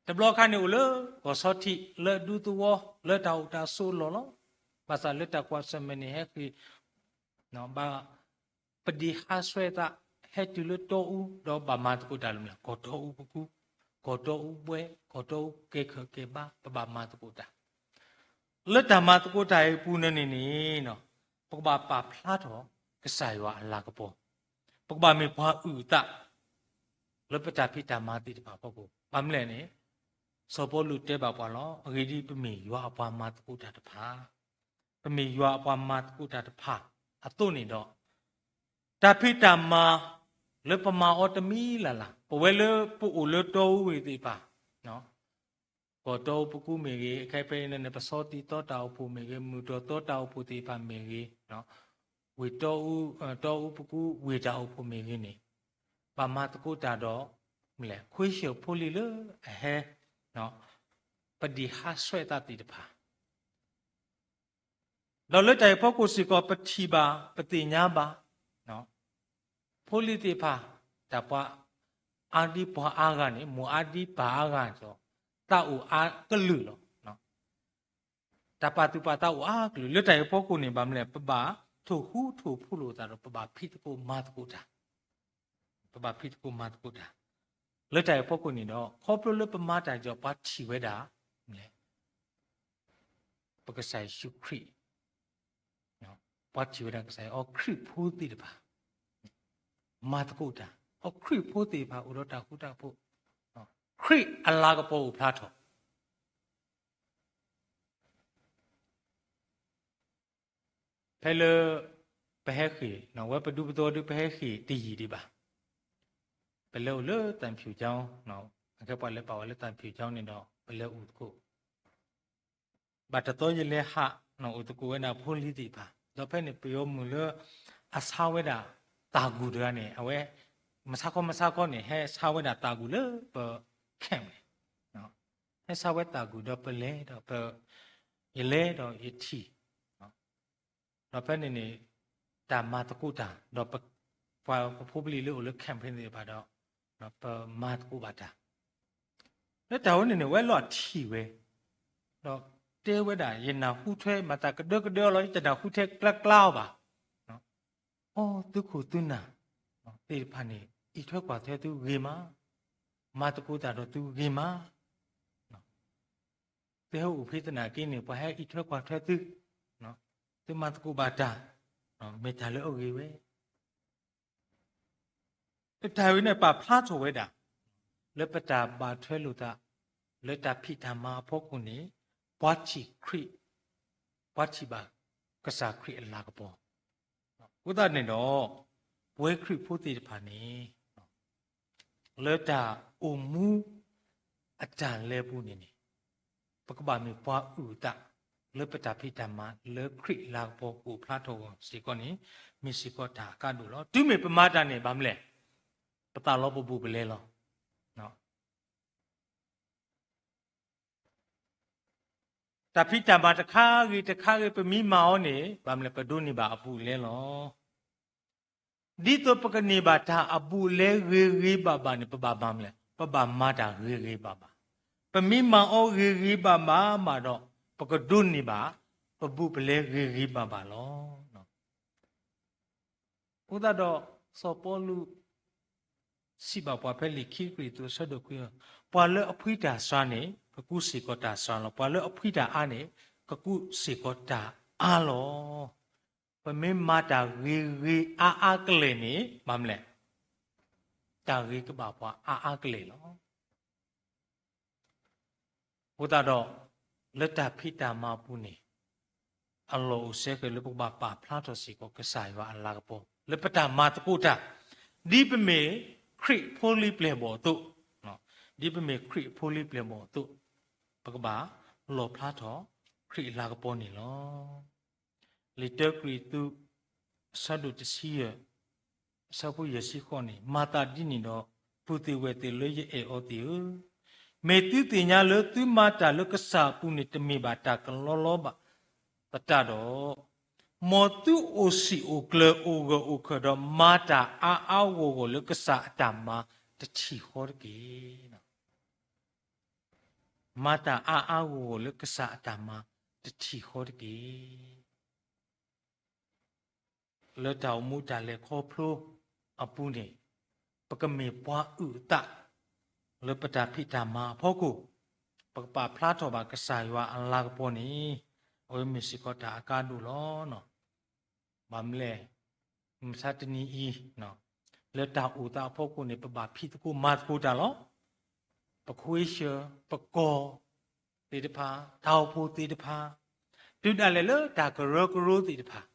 တဘျီခါန့ၣ်အိၣ်လၢကီၢ်ဆီထံး လၢဒူသဝီ လၢတၢ်အိၣ်တၢ်ဆိးအလီၢ်လီၤ. ဘၣ်ဆၣ်လၢတၢ်ကွၢ်ဆၢၣ်မဲာ်န့ၣ် ဟဲဃ့ၢ် ဘၣ် ပဒံးဟးဆှဲးသး ဟဲတုၤလၢတီအူ ဒီးဘၣ်မၤသကိးတၢ်လၢမနုၤလဲၣ်, ကီၢ်တီအူပကူ, ကီၢ်တီအူဘှဲ, ကီၢ်တီအူကဲခၢၣ်ကဲဘါ ပဘၣ်မၤသကိးတၢ်. လၢတၢ်မၤသကိးတၢ်အံၤအပူၤန့ၣ်န့ၣ်န့ၣ် ပကဘၣ်ပာ်ဖျါထီၣ်ကစၢ်ယွၤအလၤကပီၤ, ပကဘၣ်မ့ၢ်ပှၤအုၣ်အသး လၢပတၢ်ဖံးတၢ်မၤသ့ၣ်တဖၣ်အဖီခိၣ်. ဘၣ်မနုၤလဲၣ်န့ၣ် စီၤပီလူးတဲဘၣ်ပှၤလီၤ. အဂ့ၢ်ဒ်အံၤ, ပမ့ၢ်ယွၤအပှၤမၤသကိးတၢ်တဖၣ်, ပမ့ၢ်ယွၤအပှၤမၤသကိးတၢ်တဖၣ်အသိးန့ၣ်ဒီး တၢ်ဖံးတၢ်မၤလၢပမၤအီၤတမံၤလၢ်လၢ်, ပဝဲလၢပအိၣ်လၢတီအူဝံၤသ့ၣ်တဖၣ်, ကီၢ်တီအူပကူမ့ၢ်ဂ့ၤ, ခဲဖဲအံၤန့ၣ် ပဆီတံၢ်သီတၢ်အိၣ်ဖှိၣ်မ့ၢ်ဂ့ၤ, မုၢ်တြီၢ်သီတၢ်အိၣ်ဖှိၣ်သ့ၣ်တဖၣ်မ့ၢ်ဂ့ၤ, ဝ့ၢ်တီအူ, တီအူပကူဝ့ၢ်တၢ်အိၣ်ဖှိၣ်မ့ၢ်ဂ့ၤန့ၣ်, ဘၣ်မၤသကိးတၢ်ဒီး မနုၤလဲၣ်, ခွ့ၡၢၣ်ဖိလံၤလၢအဟဲ ပဒံးဟးဆှဲးသးသ့ၣ်တဖၣ် ဒီးလၢတၢ်အံၤအဖီခိၣ်စ့ၢ်ကီး ပထံၣ်ဘၣ် ပသ့ၣ်ညါဘၣ်, ဖိလံၤသ့ၣ်တဖၣ်, တၢ်ပှၤအါဒံပှၤအါဂၤန့ၣ်, မိၢ်အါဒံပၢ်အါဂၤဒီး သးအိၣ်အါကလုာ်လီၤ. တၢ်ပာ်သူၣ်ပာ်သးအိၣ်အါကလုာ်, လၢတၢ်အံၤအဖီခိၣ်န့ၣ် ဘၣ်မနုၤလဲၣ်, ပဘၣ်ထိၣ်ဃူထိၣ်ဖိးလိာ်သးဒီး ပဘၣ်ဖံးသကိးမၤသကိးတၢ် ပဘၣ်ဖံးသကိးမၤသကိးတၢ် လၢတၢ်အံၤအဖီခိၣ်န့ၣ်ဒီး ခီဖျိလၢပမၤတၢ်ဒီး ပှၤထံၣ်ဝဲဒၣ် ပကစၢ်ယ့ၣ်ၡူးခရံာ်, ပှၤထံၣ်ဝဲဒၣ်ကစၢ်ယွၤ, အီ ခရံာ်ဖိသ့ၣ်တဖၣ် မၤသကိးတၢ်, အီ ခရံာ်ဖိသ့ၣ်တဖၣ် အိၣ်ဒီးတၢ်ဃူတၢ်ဖိး, ခရံာ်အလၤကပီၤအိၣ်ဖျါထီၣ် ဖဲလၢ ပဟဲဃ့ၢ်, ဝဲပဒူပသဝီဒု ပဟဲဃ့ၢ်တယံာ်ဒံးဘၣ်. ပလဲၤအိၣ်လၢသၣ်ဖၠူၣ်ကၠီ, အခဲပှၤလဲၤပာ်ဝဲလၢသၣ်ဖၠူၣ်ကၠီန့ၣ်ဒီး ပလဲၤအိၣ်သကိး ဘၣ်တသီယလဲၤဟး, အိၣ်သကိးဝဲဒၣ်ဖိလံၤသ့ၣ်တဖၣ်, ဒီးဖဲန့ၣ် ပယီၤမုၢ်လၢ အဆါဝဲဒၣ်သၣ်ဂုၢ်တဂၤန့ၣ်, အဝဲ မဆါခီမဆါခီန့ၣ် ဟဲဆါဝဲဒၣ်သၣ်ဂုၢ်လၢပ camp န့ၣ်, ဟဲဆါဝဲသၣ်ဂုၢ်ဒီးပလဲၤဒီးပ ယလဲၤဒီးယထံၣ် ဒီးဖဲန့ၣ်န့ၣ် တၢ်မၤသကိးတၢ်, ဒီးပ ပှၤပဖိပလံၤလၢအိၣ်လၢ camp ဖဲန့ၣ်သ့ၣ်တဖၣ်ဒီး ပမၤသကိးဘၣ်တၢ်, လၢတၢ်ဝဲန့ၣ်န့ၣ် ဝဲလီၤထံၣ်ဝဲ, ဒီးတဲဝဲဒၣ် ယနၢ်ဟူထွဲမၤသးကဒၢကဒၢလီၤ, ယတနၢ်ဟူထွဲကျါကျါအီၤဘၣ်. အီ သုခိၣ်သုနၢ်သ့ၣ်တဖၣ်န့ၣ် အံးထွဲကွၢ်ထွဲသုဂ့ၤမး, မၤသကိးတၢ်ဒီးသုဂ့ၤမး သုဟဲအိၣ်ဖဲသနာ်က့န့ၣ် ပှၤဟဲအံးထွဲကွၢ်ထွဲသု, သုမၤသကိးဘၣ်တၢ်, မ့ၢ်တၢ်လၢအဂ့ၤဝဲ. တၢ်ဝဲန့ၣ်ပာ်ဖျါထီၣ်ဝဲဒၣ် လၢပတၢ်ဘၣ်ထွဲလိာ်သး လၢတၢ်ဖံးတၢ်မၤအဖီခိၣ်န့ၣ် ပှၤထံၣ်ခရံာ်, ပှၤထံၣ်ဘၣ်ကစၢ်ခရံာ်အလၤကပီၤ. အဃိသတးန့ၣ်ဒီး ပဝဲခရံာ်ဖိသ့ၣ်တဖၣ်န့ၣ် လၢတၢ်အိၣ်မူအတၢ်လဲၤပူၤန့ၣ်န့ၣ် ပကဘၣ်မ့ၢ်ပှၤအုၣ်အသး လၢပတၢ်ဖံးတၢ်မၤလၢခရံာ်အလၤကပီၤကအိၣ်ဖျါထီၣ်အဂီၢ်စ့ၢ်ကီးန့ၣ် မ့ၢ်စ့ၢ်ကီးတၢ်အကါဒိၣ်လီၤ. တုၤမ့ၢ်ပမၤတၢ်န့ၣ် ဘၣ်မနုၤလဲၣ်, ပသးလီၤပဘူးပလဲလီၤ. တၢ်ဖံးတၢ်မၤတခါဂ့ၤတခါဂ့ၤ ပမ့ၢ်မၤအီၤန့ၣ် ဘၣ်မနုၤလဲၣ် ပဒိးန့ၢ်ဘၣ်အဘူးအလဲလီၤ. ဒ်သိးပကန့ၢ်ဘၣ်တၢ်အဘူးအလဲဂ့ၤဂ့ၤဘၣ်ဘၣ်န့ၣ် ပဘၣ်မၤမနုၤလဲၣ်, ပဘၣ်မၤတၢ်ဂ့ၤဂ့ၤဘၣ်ဘၣ်. ပမ့ၢ်မၤအီၤဂ့ၤဂ့ၤဘၣ်ဘၣ်မးဒီး ပကဒိးန့ၢ်ဘၣ် ပဘူးပလဲဂ့ၤဂ့ၤဘၣ်ဘၣ်လီၤ. အဃိသတးဒီး စီၤပီလူး စံးဘၣ်ပှၤဖဲလံာ်ခံကရံၣ်သူးအဆၢဒိၣ်ခွံ, ပှၤလၢအဖှံတၢ်စှၤန့ၣ် ကကူးစ့ၢ်ကီးတၢ်စှၤလီၤ. ပှၤလၢအဖှံတၢ်အါန့ၣ် ကကူးစ့ၢ်ကီးတၢ်အါလီၤ. ပမ့ၢ်မၤတၢ်ဂ့ၤဂ့ၤအါအါကလဲာ်န့ၣ် ဘၣ်မနုၤလဲၣ်, တၢ်ဂ့ၤကဘၣ်ပှၤအါအါကလဲာ်လီၤ. အဃိသတးဒီး လၢတၢ်ဖံးတၢ်မၤအပူၤန့ၣ် အလီၢ်အိၣ်စဲဃဲၤလၢပကဘၣ်ပာ်ဖျါထီၣ်စ့ၢ်ကီး ကစၢ်ယွၤအလၤကပီၤ လၢပတၢ်မၤသကိးတၢ်, ဒ်ပမ့ၢ်ခရံာ်ဖိလံၤပျဲၢ်ဘီၣ်အသိး, ဒ်ပမ့ၢ်ခရံာ်ဖိလံၤပျဲၢ်ဘီၣ်အသိး, ပကဘၣ်လီၣ်ဖျါထီၣ်ခရံာ်အလၤကပီၤန့ၣ်လီၤ. လံာ်တၢကရံၣ်သူး အဆၢဒိၣ်တဆံယဲၢ် အဆၢဖိယဲၢ်ဆံဃိးန့ၣ်, မၤသးဒ်န့ၣ်ဒီး ပုၢ်သ့ၣ်ဝဲၢ်သ့ၣ်လၢယအဲၣ်အီၤသ့ၣ်ဧၢ, မ့ၢ်သုသ့ၣ်ညါလၢသုမၤတၢ်လၢကစၢ်အပူၤန့ၣ် တမ့ၢ်ဘၣ်တၢ်ကလီလီဘၣ်သတးဒီး, မ်သုအိၣ်စံာ်အိၣ်ကျၢၤအိၣ်ဂၢၢ်အိၣ်ခၢၣ်ဒီး မၤတၢ်အါအါဂီၢ်ဂီၢ်လၢကစၢ်အတၢ်မၤတထံၣ်ဃီတက့ၢ်. မၤတၢ်အါအါဂီၢ်ဂီၢ်လၢကစၢ်အတၢ်မၤတထံၣ်ဃီတက့ၢ်. လၢတၢ်အိၣ်မူတၢ်လဲၤခီဖျိအပူၤန့ၣ်, ပကမ့ၢ်ပှၤအုၣ်အသး လၢပတၢ်ဖံးတၢ်မၤအဖီခိၣ်, ပကပာ်ဖျါထီၣ်ဘၣ်ကစၢ်ယွၤအလၤကပီၤန့ၣ်, အဝဲမ့ၢ်စ့ၢ်ကီးတၢ်အကါဒိၣ်လီၤ. ဘၣ်မနုၤလဲၣ်, မုၢ်မဆါတနံၤအံၤ, လၢတၢ်အိၣ်သးအဖီခိၣ်န့ၣ် ပဘၣ်ဖံးသကိးမၤသကိးတၢ်လီၤ. ပခွ့ၡၢၣ်, ပကီၢ်သ့ၣ်တဖၣ်, တၢ်အိၣ်ဖှိၣ်သ့ၣ်တဖၣ်, တုၤဒၣ်လဲာ်လၢတၢ်ကရၢကရိသ့ၣ်တဖၣ်,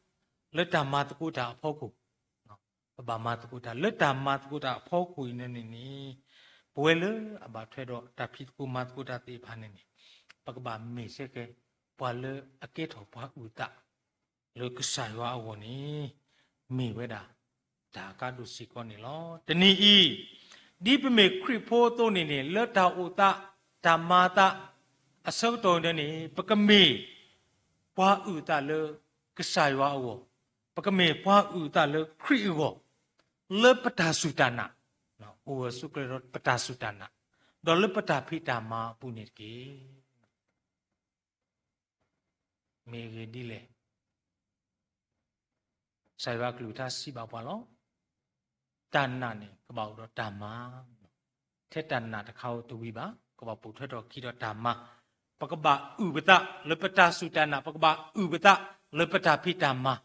လၢတၢ်မၤသကိးတၢ်အဖီခိၣ်, ပဘၣ်မၤသကိးတၢ်, လၢတၢ်မၤသကိးတၢ်အဖီခိၣ်အံၤန့ၣ်န့ၣ်, ပဝဲလၢအဘၣ်ထွဲဒီးတၢ်ဖံးသကိးမၤသကိးတၢ်သ့ၣ်တဖၣ်န့ၣ်န့ၣ်, ပကဘၣ်မ့ၢ်စ့ၢ်ကီး ပှၤလၢအကဲထီၣ်ပှၤအုၣ်အသး လၢကစၢ်ယွၤအဂီၢ်န့ၣ်, မ့ၢ်ဝဲဒၣ်တၢ်အကါဒိၣ်စ့ၢ်ကီးန့ၣ်လီၤ. တနံၤအံၤ, ဒ်ပမ့ၢ်ခရံာ်ဖိအသိးန့ၣ်န့ၣ်, လၢတၢ်အိၣ်သး, တၢ်မၤအသးအဆၢကတီၢ်န့ၣ်န့ၣ်, ပကမ့ၢ်ပှၤအုၣ်အသးလၢကစၢ်ယွၤအဂီၢ်, ပကမ့ၢ်ပှၤအုၣ်အသးလၢခရံာ်အဂီၢ်, လၢပတၢ်စူၢ်တၢ်နာ်, အိၣ်ဂၢၢ်ဆိးကျၢၤဒီးပတၢ်စူၢ်တၢ်နာ်, ဒီးလၢပတၢ်ဖံးတၢ်မၤအပူၤန့ၣ်တက့ၢ်. မ့ၢ်ဂ့ၢ်ဒ်လဲၣ်, ကစၢ်ယွၤအကလုၢ်ကထါစံးဘၣ်ပှၤလီၤ. တၢ်နာ်န့ၣ် ကဘၣ်အိၣ်ဒီးတၢ်မၤ, ထဲတၢ်နာ်တခါဧိၤတဝံၤဘၣ်, ကဘၣ်ပိာ်ထွဲထီၣ်အခံဒီးတၢ်မၤ, ပကဘၣ်အုၣ်ပသးလၢပတၢ်စူၢ်တၢ်နာ်, ပကဘၣ်အုၣ်ပသးလၢပတၢ်ဖံးတၢ်မၤ,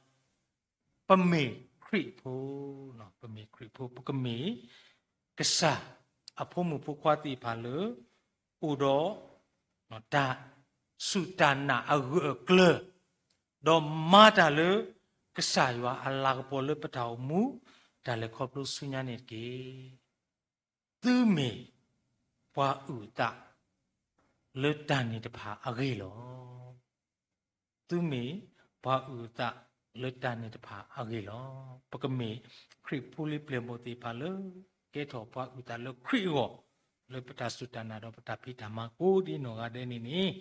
ပမ့ၢ်ခရံာ်ဖိ, ပမ့ၢ်ခရံာ်ဖိ, ပကမ့ၢ်ကစၢ်အဖိမုၣ်ဖိခွါသ့ၣ်တဖၣ်လၢ အိၣ်ဒီး တၢ်စူၢ်တၢ်နာ်အဂၢၢ်အကျၢၤ, ဒီးမၤတၢ်လၢကစၢ်ယွၤအလၤကပီၤလၢပတၢ်အိၣ်မူ တၢ်လဲၤခီဖျိဆူညါန့ၣ်တက့ၢ်. သုမ့ၢ်ပှၤအုၣ်အသး လၢတၢ်န့ၣ်တဖၣ်အဂ့ၢ်လီၤ. သုမ့ၢ်ပှၤအုၣ်အသးလၢတၢ်န့ၣ်တဖၣ်အဂ့ၢ်လီၤ. ပကမ့ၢ်ခရံာ်ဖိလံၤပျဲၢ်ဘီၣ်သ့ၣ်တဖၣ်လၢ ကဲထီၣ်ပှၤအုၣ်သးလၢခရံာ်အဂီၢ်, လၢပတၢ်စူၢ်တၢ်နာ်ဒီးပတၢ်ဖံးတၢ်မၤကိးဒ်နီၢ်ဂၤဒဲးန့ၣ်န့ၣ်,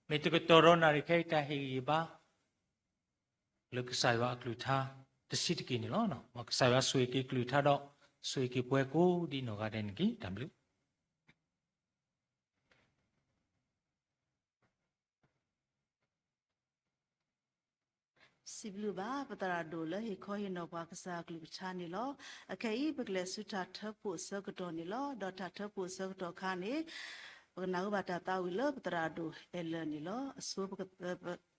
မ့ၢ်တကတီၢ်ဒီးနၣ်ရံၣ်ခဲအံၤတၢ်ဟ့ၣ်ဂံၢ်ဟ့ၣ်ဘါ လၢကစၢ်ယွၤအကလုၢ်ကထါတဆံးတက့ၢ်န့ၣ်လီၤ. မ်ကစၢ်ယွၤဆိၣ်ဂ့ၤက့ၤကလုၢ်ကထါဒီး ဆိၣ်ဂ့ၤက့ၤပှၤကိးဒ်နီၢ်ဂၤဒဲးန့ၣ်တက့ၢ်. တၢ်ဘျုး စံးဘျုးဘၣ် ပသရၣ်ဒိၣ်လၢဟ့ၣ်ခီဟ့ၣ်နီၤပှၤကစၢ်အကလုၢ်ကထါန့ၣ်လီၤ. အခဲအံၤ ပကလဲၤဆူတၢ်ထၢဖှိၣ်အဆၢကတီၢ်န့ၣ်လီၤ. ဒီးတၢ်ထၢဖှိၣ်အဆၢကတီၢ်အခါန့ၣ် ပကနၢ်ဟူဘၣ်တၢ်သးဝံၣ်လၢပသရၣ်ဒိၣ်အဲၣ်လၢာ်န့ၣ်လီၤ. အဆိ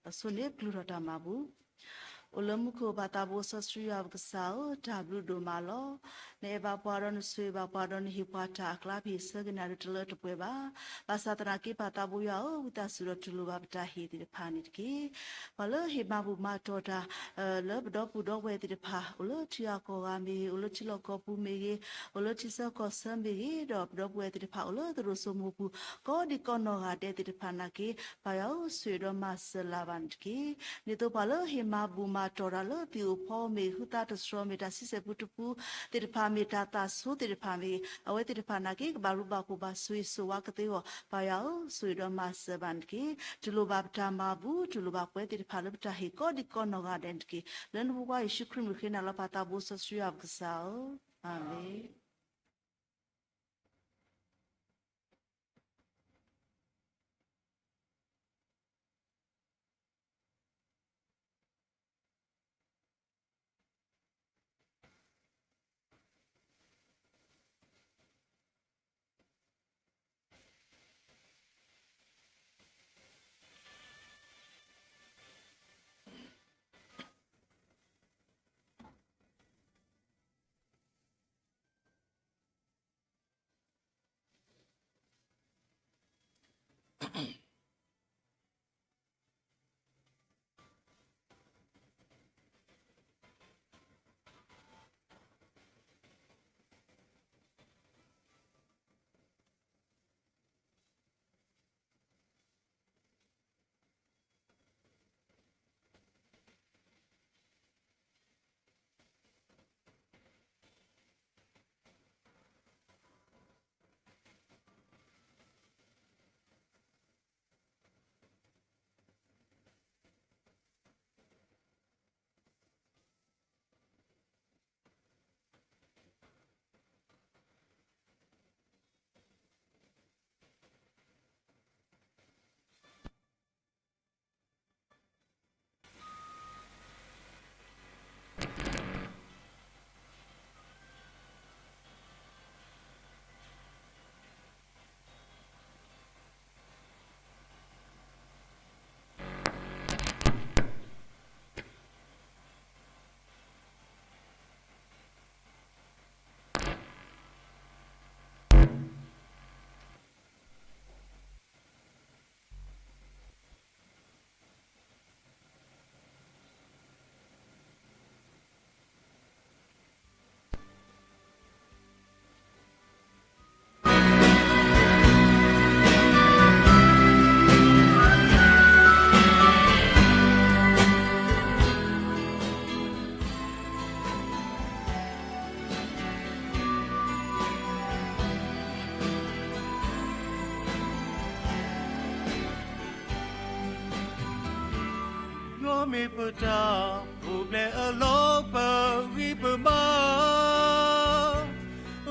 အဆိန့ၣ်ပကကျူၢ်ထီၣ်တၢ်မၤပူၤ အိၣ်လၢမူခိၣ်ပၢ်သးဘိစီဆှံယွၤပကစၢ်ဧၢ, တၢ်ဘျုးဒိၣ်မးလီၤ. နအဲၣ်ဘၣ်ပှၤဒီးနဆိၣ်ဂ့ၤဘၣ်ပှၤဒီးနဟ့ၣ်ပှၤတၢ်အကျါ ပဟ့ၣ်ဆၢက့ၤနၤဒုးတလၢတပှဲၤဘၣ်. ဘၣ်ဆၣ်သနာ်က့ပၢ်သးဘိယွၤဧၢ, ဝံသးစူၤဒီးတူၢ်လိာ်ဘၣ်ပတၢ်ဟ့ၣ်သ့ၣ်တဖၣ်န့ၣ်တက့ၢ်. ပှၤလၢဟ့ၣ်မၤဘူၣ်မၤတီၢ်တၢ် လၢပဒီပုၢ်ဒီဝဲၢ်သ့ၣ်တဖၣ် အိၣ်လၢထံဂၤကီၢ်ဂၤမ့ၢ်ဂ့ၤ, အိၣ်လၢထံလီၢ်ကီၢ်ပူၤမ့ၢ်ဂ့ၤ, အိၣ်လၢထံဆၢကီၢ်ဆၢမ့ၢ်ဂ့ၤ, ဒီးပဒီပုၢ်ဝဲၢ်သ့ၣ်တဖၣ် အိၣ်လၢသရိာ်စိမိၢ်ပူၤ ကိးဒံကိးနီၢ်ဂၤဒဲးသ့ၣ်တဖၣ်နာ်က့, ပၢ်ယွၤဧၢ, ဆိၣ်ဂ့ၤဒီးမၤစၢၤလၢ်ဘၣ်န့ၣ်တက့ၢ်. ဒ်သိးပှၤလၢဟ့ၣ်မၤဘူၣ်မၤတီၢ်တၢ်လၢသံၣ်အိၣ်ဖီမ့ၢ်ဂ့ၤ, ဃုသးတစှီၤမ့ၢ်ဂ့ၤ, တၢ်ဆံဆဲၣ်ပူတပူသ့ၣ်တဖၣ်မ့ၢ်ဂ့ၤ, တၢ်သးဆိသ့ၣ်တဖၣ်မ့ၢ်ဂ့ၤ, အဝဲသ့ၣ်တဖၣ်နာ်က့ ကဘၣ်ရူဘၣ်ဖှိၣ်ဘၣ်ဆိၣ်ဂ့ၤဆိၣ်ဝါကသ့အဂီၢ်, ပၢ်ယွၤဧၢ, ဆိၣ်ဂ့ၤဒီးမၤစၢၤဘၣ်န့ၣ်တက့ၢ်. တူၢ်လိာ်ဘၣ်ပတၢ်မၤဘူၣ်, တူၢ်လိာ်ဘၣ်ပဝဲသ့ၣ်တဖၣ်လၢပတၢ်ဟ့ၣ်ကိးဒံကိးနီၢ်ဂၤဒဲးန့ၣ်တက့ၢ်. လၢနဖိခွါယ့ၣ်ၡူးခရံာ်မုၢ်ဃ့နၤလီၤ ပၢ်သးဘိစီဆှံယွၤပကစၢ်ဧၢ, အၤမ့ၣ်. ယွၤမ့ၢ်ပတၢ်ပူၤဖျဲးအလီၢ် ပဂံၢ်ပဘါ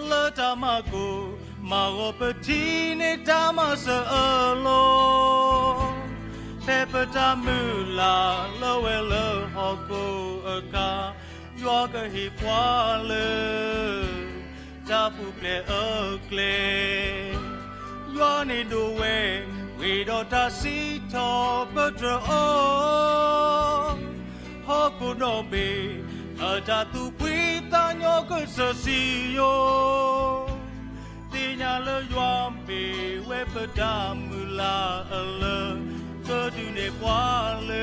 လၢတၢ်မၤကိၢ်မၤဂီၤ ပထံၣ်န့ၢ်တၢ်မၤစၢၤအလီၢ်, ဖဲပတၢ်မုၢ်လၢ်လၢဝဲလၢဟီၣ်ခိၣ်အခါ, ယွၤကဟ့ၣ်ပှၤလၢ တၢ်ပူၤဖျဲးအကျဲ, ယွၤန့ၣ်ဒိးဝဲ ဝံၤဒီးတၢ်စံးထီၣ်ပတြၢၤအီၤ, ဟီၣ်ခိၣ်ဒီဘ့ၣ် အတၢ်သူၣ်ဖှံသးညီကစၢၢ်စံယိၣ်, သ့ၣ်ညါလၢယွၤမ့ၢ်ဝဲပတၢ်မုၢ်လၢ်အလၢ, ကဒုးနဲၣ်ပှၤလၢ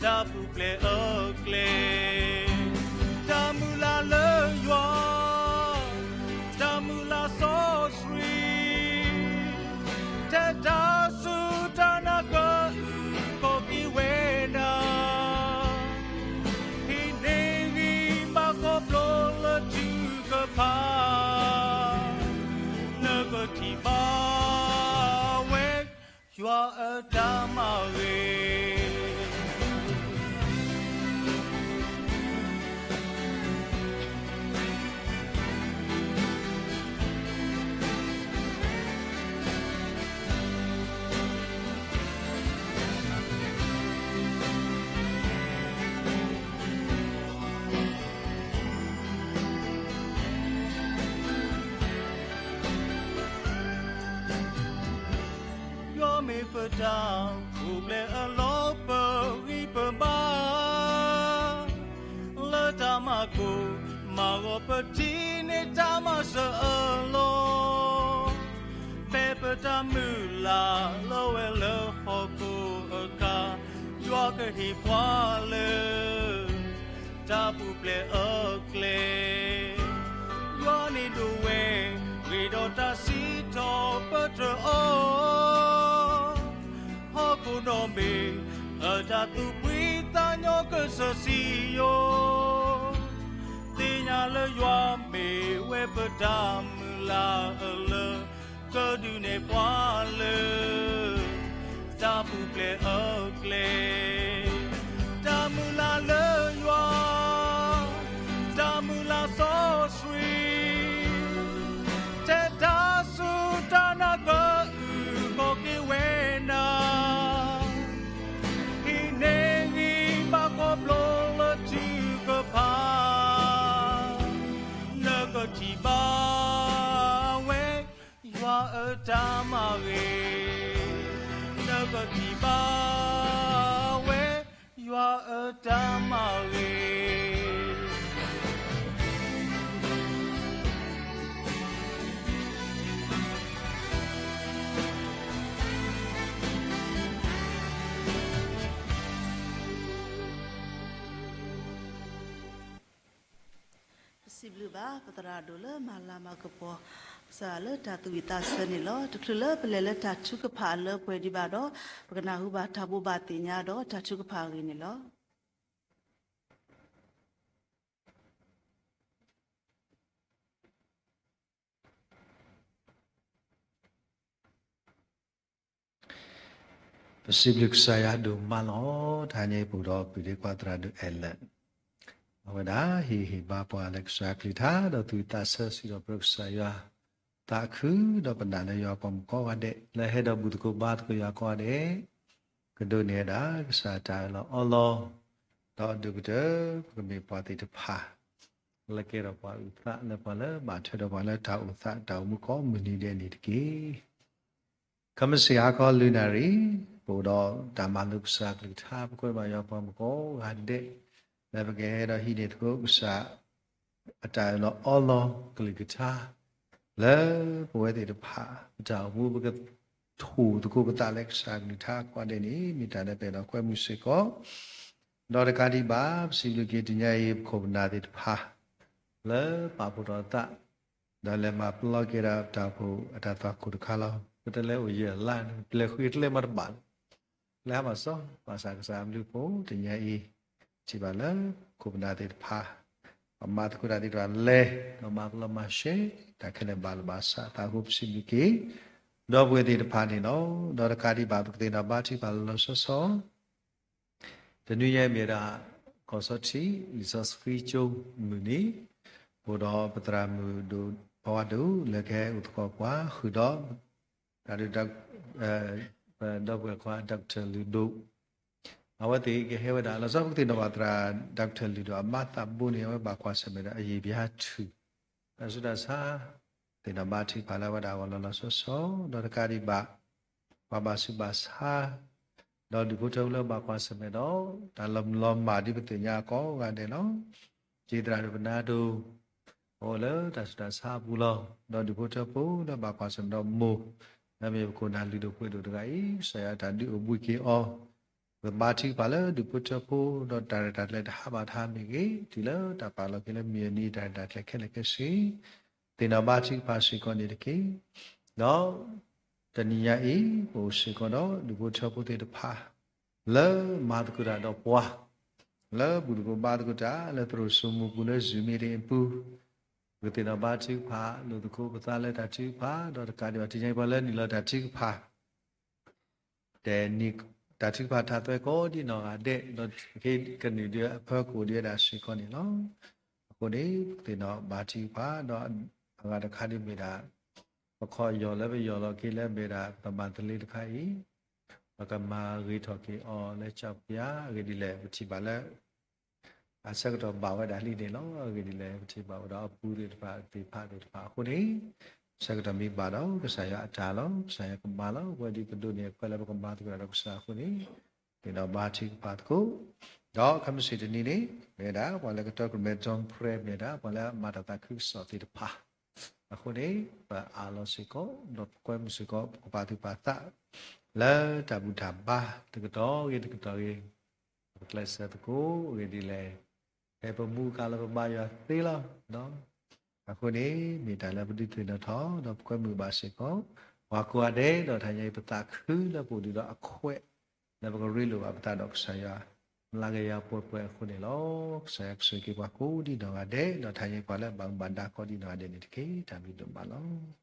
တၢ်ပူၤဖျဲးအကျဲ, တၢ်မုၢ်လၢ်လၢယွၤ, တၢ်မုၢ်လၢ်စီဆှံ, ထဲတၢ်စူၢ်တၢ်နာ်ကအုၣ်ကီၤက့ၤဝဲဒၣ်, ဟံးန့ၢ်ဂံၢ်ဘါခီဖျိလၢထံကဖၣ်, နကထံၣ်ဘၣ်ဝဲ ယွၤအတၢ်မၤဂ့ၤ. ယွၤမ့ၢ်ပတၢ်ပူၤဖျဲးအလီၢ် ပဂံၢ်ပဘါ ကိးမၤဂီၤပထံၣ်န့ၢ်တၢ်မၤစၢၤအလီၢ်, ဖဲပတၢ်မုၢ်လၢ်လၢဝဲလၢဟီၣ်ခိၣ်အခါ, ယွၤကဟ့ၣ်ပှၤလၢ တၢ်ပူၤဖျဲးအကျဲ, ယွၤန့ၣ်ဒိးဝဲ ဂ့ၤဒီးတၢ်စံးထီၣ်ပတြၢၤအီၤ, ဟီၣ်ခိၣ်ဒီဘ့ၣ် အတၢ်သူၣ်ဖှံသးညီကစၢၢ်စံယိၣ်, သ့ၣ်ညါလၢယွၤမ့ၢ်ဝဲပတၢ်မုၢ်လၢ်အလၢ, ကဒုးနဲၣ်ပှၤလၢ တၢ်ပူၤဖျဲးအကျဲ, တၢ်မုၢ်လၢ်လၢယွၤ, တၢ်မုၢ်လၢ်စီဆှံ, ထဲတၢ်စူၢ်တၢ်နာ်ကအုၣ်ကီၤက့ၤဝဲနၤ, ဟံးန့ၢ်ဂံၢ်ဘါခီဖျိလၢထုကဖၣ်, နကထံၣ်ဘၣ်ဝဲ ယွၤအတၢ်မၤဂ့ၤ, နကထံၣ်ဘၣ်ဝဲ ယွၤအတၢ်မၤဂ့ၤ. ပစံးဘျုးဘၣ် ပသရၣ်ဒိၣ်လၢမၤလၤမၤကပီၤ ကစၢ်လၢတၢ်သူၣ်ဝံၣ်သးဆၢန့ၣ်လီၤ. တချုးလၢပလဲၤလၢတၢ်ထုကဖၣ်အလၢပှဲၤဒံးဘၣ်ဒီး ပကနၢ်ဟူဘၣ်တၢ်ဘိးဘၣ်သ့ၣ်ညါဒီးတၢ်ထုကဖၣ်အဂ့ၢ်န့ၣ်လီၤ. ပစံးဘျုးကစၢ်ယွၤဒိၣ်မးလီၤ. တဟါညါအံၤပအိၣ်ဒီးပုၢ်ဒ့ခွါသရၣ်ဒိၣ်အဲၣ်လၢာ်, အဝဲဒၣ်ဟ့ၣ်ဂံၢ်ဟ့ၣ်ဘါပှၤလၢကစၢ်ယွၤကလုၢ်ကထါ ဒီးသူၣ်ဝံၣ်သးဆၢစံးထီၣ်ပတြၢၤကစၢ်ယွၤသးခု, ဒီးပနာ်လၢယွၤပှၤမုၣ်ကိးဂၤဒဲး လၢဟဲဒီးဘူၣ်သကိးဘါသကိးယွၤကိးဂၤဒဲး, ကဒိးန့ၢ်ဝဲဒၣ်ကစၢ်တၢ်အၢၣ်လီၤအီလီၤ, ဒီးအဒိၣ်ကတၢၢ် ပကမ့ၢ်ပှၤသ့ၣ်တဖၣ် လၢကဲထီၣ်ပှၤအုၣ်သး လၢပှၤလၢဘၣ်ထွဲဒီးပှၤလၢတၢ်အိၣ်သးတၢ်အိၣ်မူကိးမုၢ်နံၤဒဲးန့ၣ်တက့ၢ်. ခဲမုၢ်ဆ့ၣ်ဟါခီလွံၢ်နၣ်ရံၣ် ပအိၣ်ဒီးတၢ်မၤလိကစၢ်ကလုၢ်ကထါ ပကွဲမၤယွၤပှၤမုၣ်ကိးဂၤဒဲး လၢပကဟဲဒီးဟံးန့ၢ်သကိးကစၢ် အတၢ်အၢၣ်လီၤအီလီၤကလုၢ်ကထါ လၢပဝဲသ့ၣ်တဖၣ် ပတၢ်အိၣ်မူ ပကထိၣ်သကိးပသးလၢကစၢ်ကလုၢ်ကထါကိးဂၤဒဲးန့ၣ် မ့ၢ်တၢ်လၢပအဲၣ်ဒိးကွဲမုာ်စ့ၢ်ကီး, ဒီးတကးဒံးဘၣ် ပစံးဘျုးက့ၤတနံၤအံၤ ပခိၣ်ပနၢ်သ့ၣ်တဖၣ် လၢပာ်ဖှိၣ်ထီၣ်သး ဒီးလဲၤမၤပလီၢ်က့ၤဒီးတၢ်အိၣ်ဖှိၣ်အတၢ်သွၣ်ခိၣ်တခါလီၤ. ပတလဲၤအိၣ်ယဲၢ်လါန့ၣ် ပလဲၤဃုကျဲမးတဘၣ်လၢၤ လၢဟါမၢ်စီ ဘၣ်ဆၣ်ကစၢ်အဘျုးအဖှိၣ် တနံၤအံၤ ထံၣ်ဘၣ်လၢ ခိၣ်ပနၢ်သ့ၣ်တဖၣ် ပမၤသကိးတၢ်သ့ၣ်တဖၣ်လဲၤ ဒီးမၤပလီၢ်မၤရှဲ တၢ်ခဲလၢာ်ဘၣ်လၢဘၣ်ဆၣ် သးအိၣ်ပစံးဘျုးက့ၤ ဒီပုၢ်ဝဲၢ်သ့ၣ်တဖၣ်န့ၣ်လီၤ. ဒီးတကးဒံးဘၣ် ပကသ့ၣ်နီၣ်ဘါထုကဖၣ်လၢလီၤဆီဆီ တနွံညါအံၤမ့ၢ်ဒၣ် ကီၢ်စီထံ လံာ်စီဆှံကၠိမုၢ်နံၤ, ပအိၣ်ဒီးပသရၣ်မုၣ်ဒိၣ် ဖီဝါဒိၣ် လၢကဟဲအိၣ်သကိးပှၤ ဃုာ်ဒီး ဒီပုၢ်ဝဲၢ်ခွါ Doctor လုၢ်ဒိၣ်, အဝဲသ့ၣ်ကဟဲဝဲဒၣ် လီၤဆီပကသ့ၣ်နီၣ်ဘၣ်သရၣ် Doctor လုၢ်ဒိၣ် အမါသးဘိန့ၣ် အဝဲဘၣ်ကွၢ်ဆၢၣ်မဲာ်ဒီးအယံာ်ဘျါထုး တၢ်ဆူးတၢ်ဆါ သ့ၣ်နီၣ်ဘါထုကဖၣ်လၢအဝဲဒၣ်အဂီၢ်လီၤလီၤဆီဆီ ဒီးတကးဒံးဘၣ် ပှၤဘၣ်ဆူးဘၣ်ဆါ ဒီးဒူၣ်ဖိထၢဖိလၢဘၣ်ကွၢ်ဆၢၣ်မဲာ်ဒီး တၢ်လီၤမုၢ်လီၤမၢ်ဒ်ပသ့ၣ်ညါကိးဂၤဒဲးလီၤ. က့သရၣ်ဒိၣ်ပနါဒိၣ် အိၣ်လၢတၢ်ဆူးတၢ်ဆါအပူၤလီၤ. ဒီးဒူၣ်ဖိထၢဖိလၢဘၣ်ကွၢ်ဆၢၣ်မဲာ်ဒီးမိၢ် လၢမ့ၢ်ပခိၣ်နၢ်လုၢ်ဒိၣ်ပှ့ၤဒိၣ်တဂၤအံၤ ကစၢ်ယွၤတၢ်ဒုးအိၣ်ဘှံးက့ၤအီၤ ပဘါထုကဖၣ်လၢဒူၣ်ဖိထၢဖိ ဒီးတၢ်ရဲၣ်တၢ်ကျဲၤတဟးဘၣ်တဟးမ့ၢ်ဂ့ၤ တုၤလၢတၢ်ပာ်လီၤက့ၤလၢမုၢ်အနံၤ တၢ်ရဲၣ်တၢ်ကျဲၤခဲလၢာ်ခဲဆ့ သ့ၣ်နီၣ်ဘါထုကဖၣ်စ့ၢ်ကီးန့ၣ်တက့ၢ်. ဒီးတနံၤညါအံၤ ပအိၣ်စ့ၢ်ကီးဒီးဒူၣ်ဖိထၢဖိသ့ၣ်တဖၣ် လၢမၤသကိးတၢ်ဒီးပှၤ လၢဘူၣ်သကိးဘါသကိးတၢ် လၢသရိာ်စိမိၤပူၤ လၢ Zoom meeting အပူၤ ပကသ့ၣ်နီၣ်ဘါထုကဖၣ် လိာ်သကိးပသးလၢတၢ်ထုကဖၣ် ဒီးတကးဒံးဘၣ် တနံၤညါအံၤပှၤလၢနုာ်လီၤတၢ်ထုကဖၣ် တဲနံၤ တၢ်ထုကဖၣ်ထးသွဲကိးဒံနီၢ်ဂၤဒဲး ဒီးကနုာ်ဒံးအဖၢကအိၣ်ဒံးဝဲဒၣ်စ့ၢ်ကီးန့ၣ်လီၤ. အဃိန့ၣ် ပကသ့ၣ်နီၣ်ဘါထုကဖၣ် ဒီးအဂၤတခါဒ်မ့ၢ်ဒၣ် ပခီၣ်ယီၢ်လၢပယီၢ်လီၤက့ၤလၢမ့ၢ်ဒၣ်ပကမၤသလ့တခါအံၤ ပကမၤဂ့ၤထီၣ်က့ၤအီၤလၢကၠီပျၢ် အဂ့ၢ်ဒ်လဲၣ် ပထံၣ်ဘၣ်လၢ အဆၢကတီၢ်ဘၣ်ဝဲဒၣ်လံန့ၣ်လီၤ. အဂ့ၢ်ဒ်လဲၣ် ပထံၣ်ဘၣ်ဝဲဒီးအပူၤသ့ၣ်တဖၣ်သ့ၣ်တဖၣ်အဃိန့ၣ် ဆၢကတီၢ်မ့ၢ်ဘၣ်ဒီး ကစၢ်ယွၤအတၢ်လီၤ. ကစၢ်ယွၤကမၤလီၤ. ပဝဲဒ်ပဒိးန့ၢ်အခွဲးလၢပကမၤသကိးတၢ်ဒီးကစၢ်အဃိန့ၣ် သ့ၣ်နီၣ်ဘါထုကဖၣ်သကိး ဒီးခဲမုၢ်ဆ့ၣ်တနံၤန့ၣ် မ့ၢ်ဝဲဒၣ် ပှၤလၢကတၢၢ်ကမဲ dawn prayer မ့ၢ်ဝဲဒၣ် ပှၤလၢအမၤတၢ်သးခုကစီၣ်သ့ၣ်တဖၣ် အဃိန့ၣ် ပအးလီၤစ့ၢ်ကီး ဒီးပကွဲမုာ်စ့ၢ်ကီး ပကပာ်သူၣ်ပာ်သး လၢတၢ်ဘူၣ်တၢ်ဘါ တကတီၢ်ဂ့ၤတကတီၢ်ဂ့ၤ ပကျဲးစၢးသကိးဂ့ၤဒ်လဲၣ် ဖဲပမူကၤလၢပဘါယွၤသ့လီၤ. အဃိန့ၣ် မ့ၢ်တၢ်လၢပဒုးသ့ၣ်နီၣ်ထီၣ် ဒီးပကွဲမုာ်ဘၣ်စ့ၢ်ကီး ပှၤကိးဂၤဒဲး ဒီးတဟါညါအံၤ ပသးခုလၢပအိၣ်ဒံးဒီးအခွဲး လၢပကရ့လိာ်ဘၣ်ပသးဒီးကစၢ်ယွၤ လၢကယၤပှဲၤပှဲၤအဃိန့ၣ်လီၤ. ကစၢ်ယွၤကဆိၣ်ဂ့ၤက့ၤပှၤကိးဒံးနီၢ်ဂၤဒဲး ဒီးတဟါညါအံၤ ပှၤလၢအဘၣ်မူဘၣ်ဒါကိးဒံးနီၢ်ဂၤဒဲးန့ၣ်တက့ၢ်. တၢ်ဘျုးဒိၣ်မးလီၤ.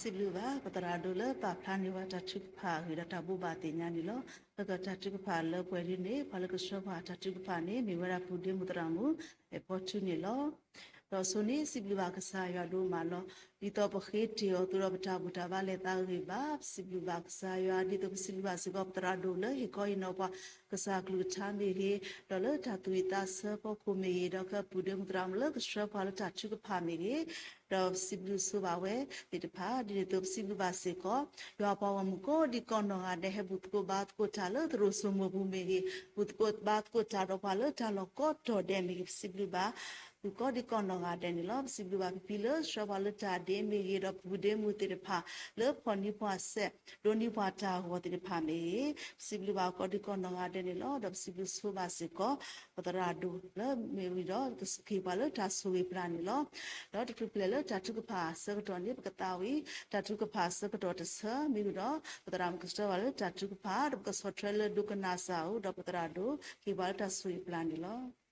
စံးဘျုးဘၣ် ပသရၣ်ဒိၣ်လၢပာ်ဖျါန့ၢ်ဝဲတၢ်ထုကဖၣ်အဂ့ၢ်ဒီးတၢ်ဘိးဘၣ်သ့ၣ်ညါန့ၣ်လီၤ. လၢကတၢ်ထုကဖၣ်လၢပှဲၤဒ်န့ၣ် ပှၤလၢကဆှၢပှၤတၢ်ထုကဖၣ်န့ၣ် မ့ၢ်ဝဲဒၣ်ပုၢ်ဒ့မုၣ်သရၣ်မုၣ် အဲၣ်ဖီထူန့ၣ်လီၤ. ဒီးအဆိန့ၣ် စံးဘျုးဘၣ်ကစၢ်ယွၤဒိၣ်မးလီၤ. ဒ်သိးပဃ့တ့ၢ်အီၤအသိးဒီး ပတၢ်ဘူၣ်တၢ်ဘါလဲၤသးဂ့ၤဂ့ၤဘၣ်. ပစံးဘျုးဘၣ်ကစၢ်ယွၤ ဒ်သိးပစံးဘျုးဘၣ်စ့ၢ်ကီး ပသရၣ်ဒိၣ်လၢဟ့ၣ်ခီဟ့ၣ်နီၤပှၤ ကစၢ်ကလုၢ်ကထါမ့ၢ်ဂ့ၤ, ဒီးလၢတၢ်သူၣ်ဝံၣ်သးဆၢဖီခိၣ်မ့ၢ်ဂ့ၤ, ဒီးကပုၢ်ဒ့မုၣ်သရၣ်မုၣ်လၢကဆှၢပှၤလၢတၢ်ထုကဖၣ်မ့ၢ်ဂ့ၤ, ဒီးစံးဘျုးဆိဘၣ်ဝဲသ့ၣ်တဖၣ် ဒ်န့ၣ်အသိး ပစံးဘျုးဘၣ်စ့ၢ်ကီး ယွၤပှၤဂီၢ်မုၢ်ကိးဒံးကိးနီၢ်ဂၤဒဲး ဟဲဘူၣ်သကိးဘါသကိးတၢ်လၢသရိာ်စိမိၢ်ပူၤမ့ၢ်ဂ့ၤ, ဘူၣ်သကိးဘါသကိးတၢ်ဒီးပှၤလၢတၢ်လီၢ်ကိးတီၤဒဲးမ့ၢ်ဂ့ၤ, ပစံးဘျုးဘၣ် သူၣ်ကိးဒံးကိးနီၢ်ဂၤဒဲးန့ၣ်လီၤ. ပစံးဘျုးဘၣ်ဖံဖံလၢဆှၢပှၤလၢတၢ်ဒ့မ့ၢ်ဂ့ၤ, ဒီးပုၢ်ဒ့မုၣ်သ့ၣ်တဖၣ်လၢဖီၣ်န့ၢ်ပှၤစဲး ဒိးန့ၢ်ပှၤတၢ်ဂီၤသ့ၣ်တဖၣ်မ့ၢ်ဂ့ၤ, ပစံးဘျုးဘၣ်ကိးဒံးကိးနီၢ်ဂၤဒဲးန့ၣ်လီၤ. ဒီးပစံးဘျုးဆိဘၣ်စ့ၢ်ကီး ပသရၣ်ဒိၣ်လၢမ့ၢ်ဝံၤဒီး ကဟ့ၣ်ပှၤလၢတၢ်ဆိၣ်ဂ့ၤပျၢ်န့ၣ်လီၤ. ဒီးတချုးပျဲလၢတၢ်ထုကဖၣ်အဆၢကတီၢ်န့ၣ် ပကသးဝံၣ် တၢ်ထုကဖၣ်အဆၢကတီၢ်တဆၢမ့ၢ်ဝံၤဒီး ပသရၣ်မုၣ်ကဆှၢပှၤလၢတၢ်ထုကဖၣ် ဒီးပကဆီၣ်ထွဲလၢဒိကနၣ်စၢ်အိၣ် ဒီးပသရၣ်ဒိၣ် ဟ့ၣ်ပှၤလၢတၢ်ဆိၣ်ဂ့ၤပျၢ်န့ၣ်လီၤ.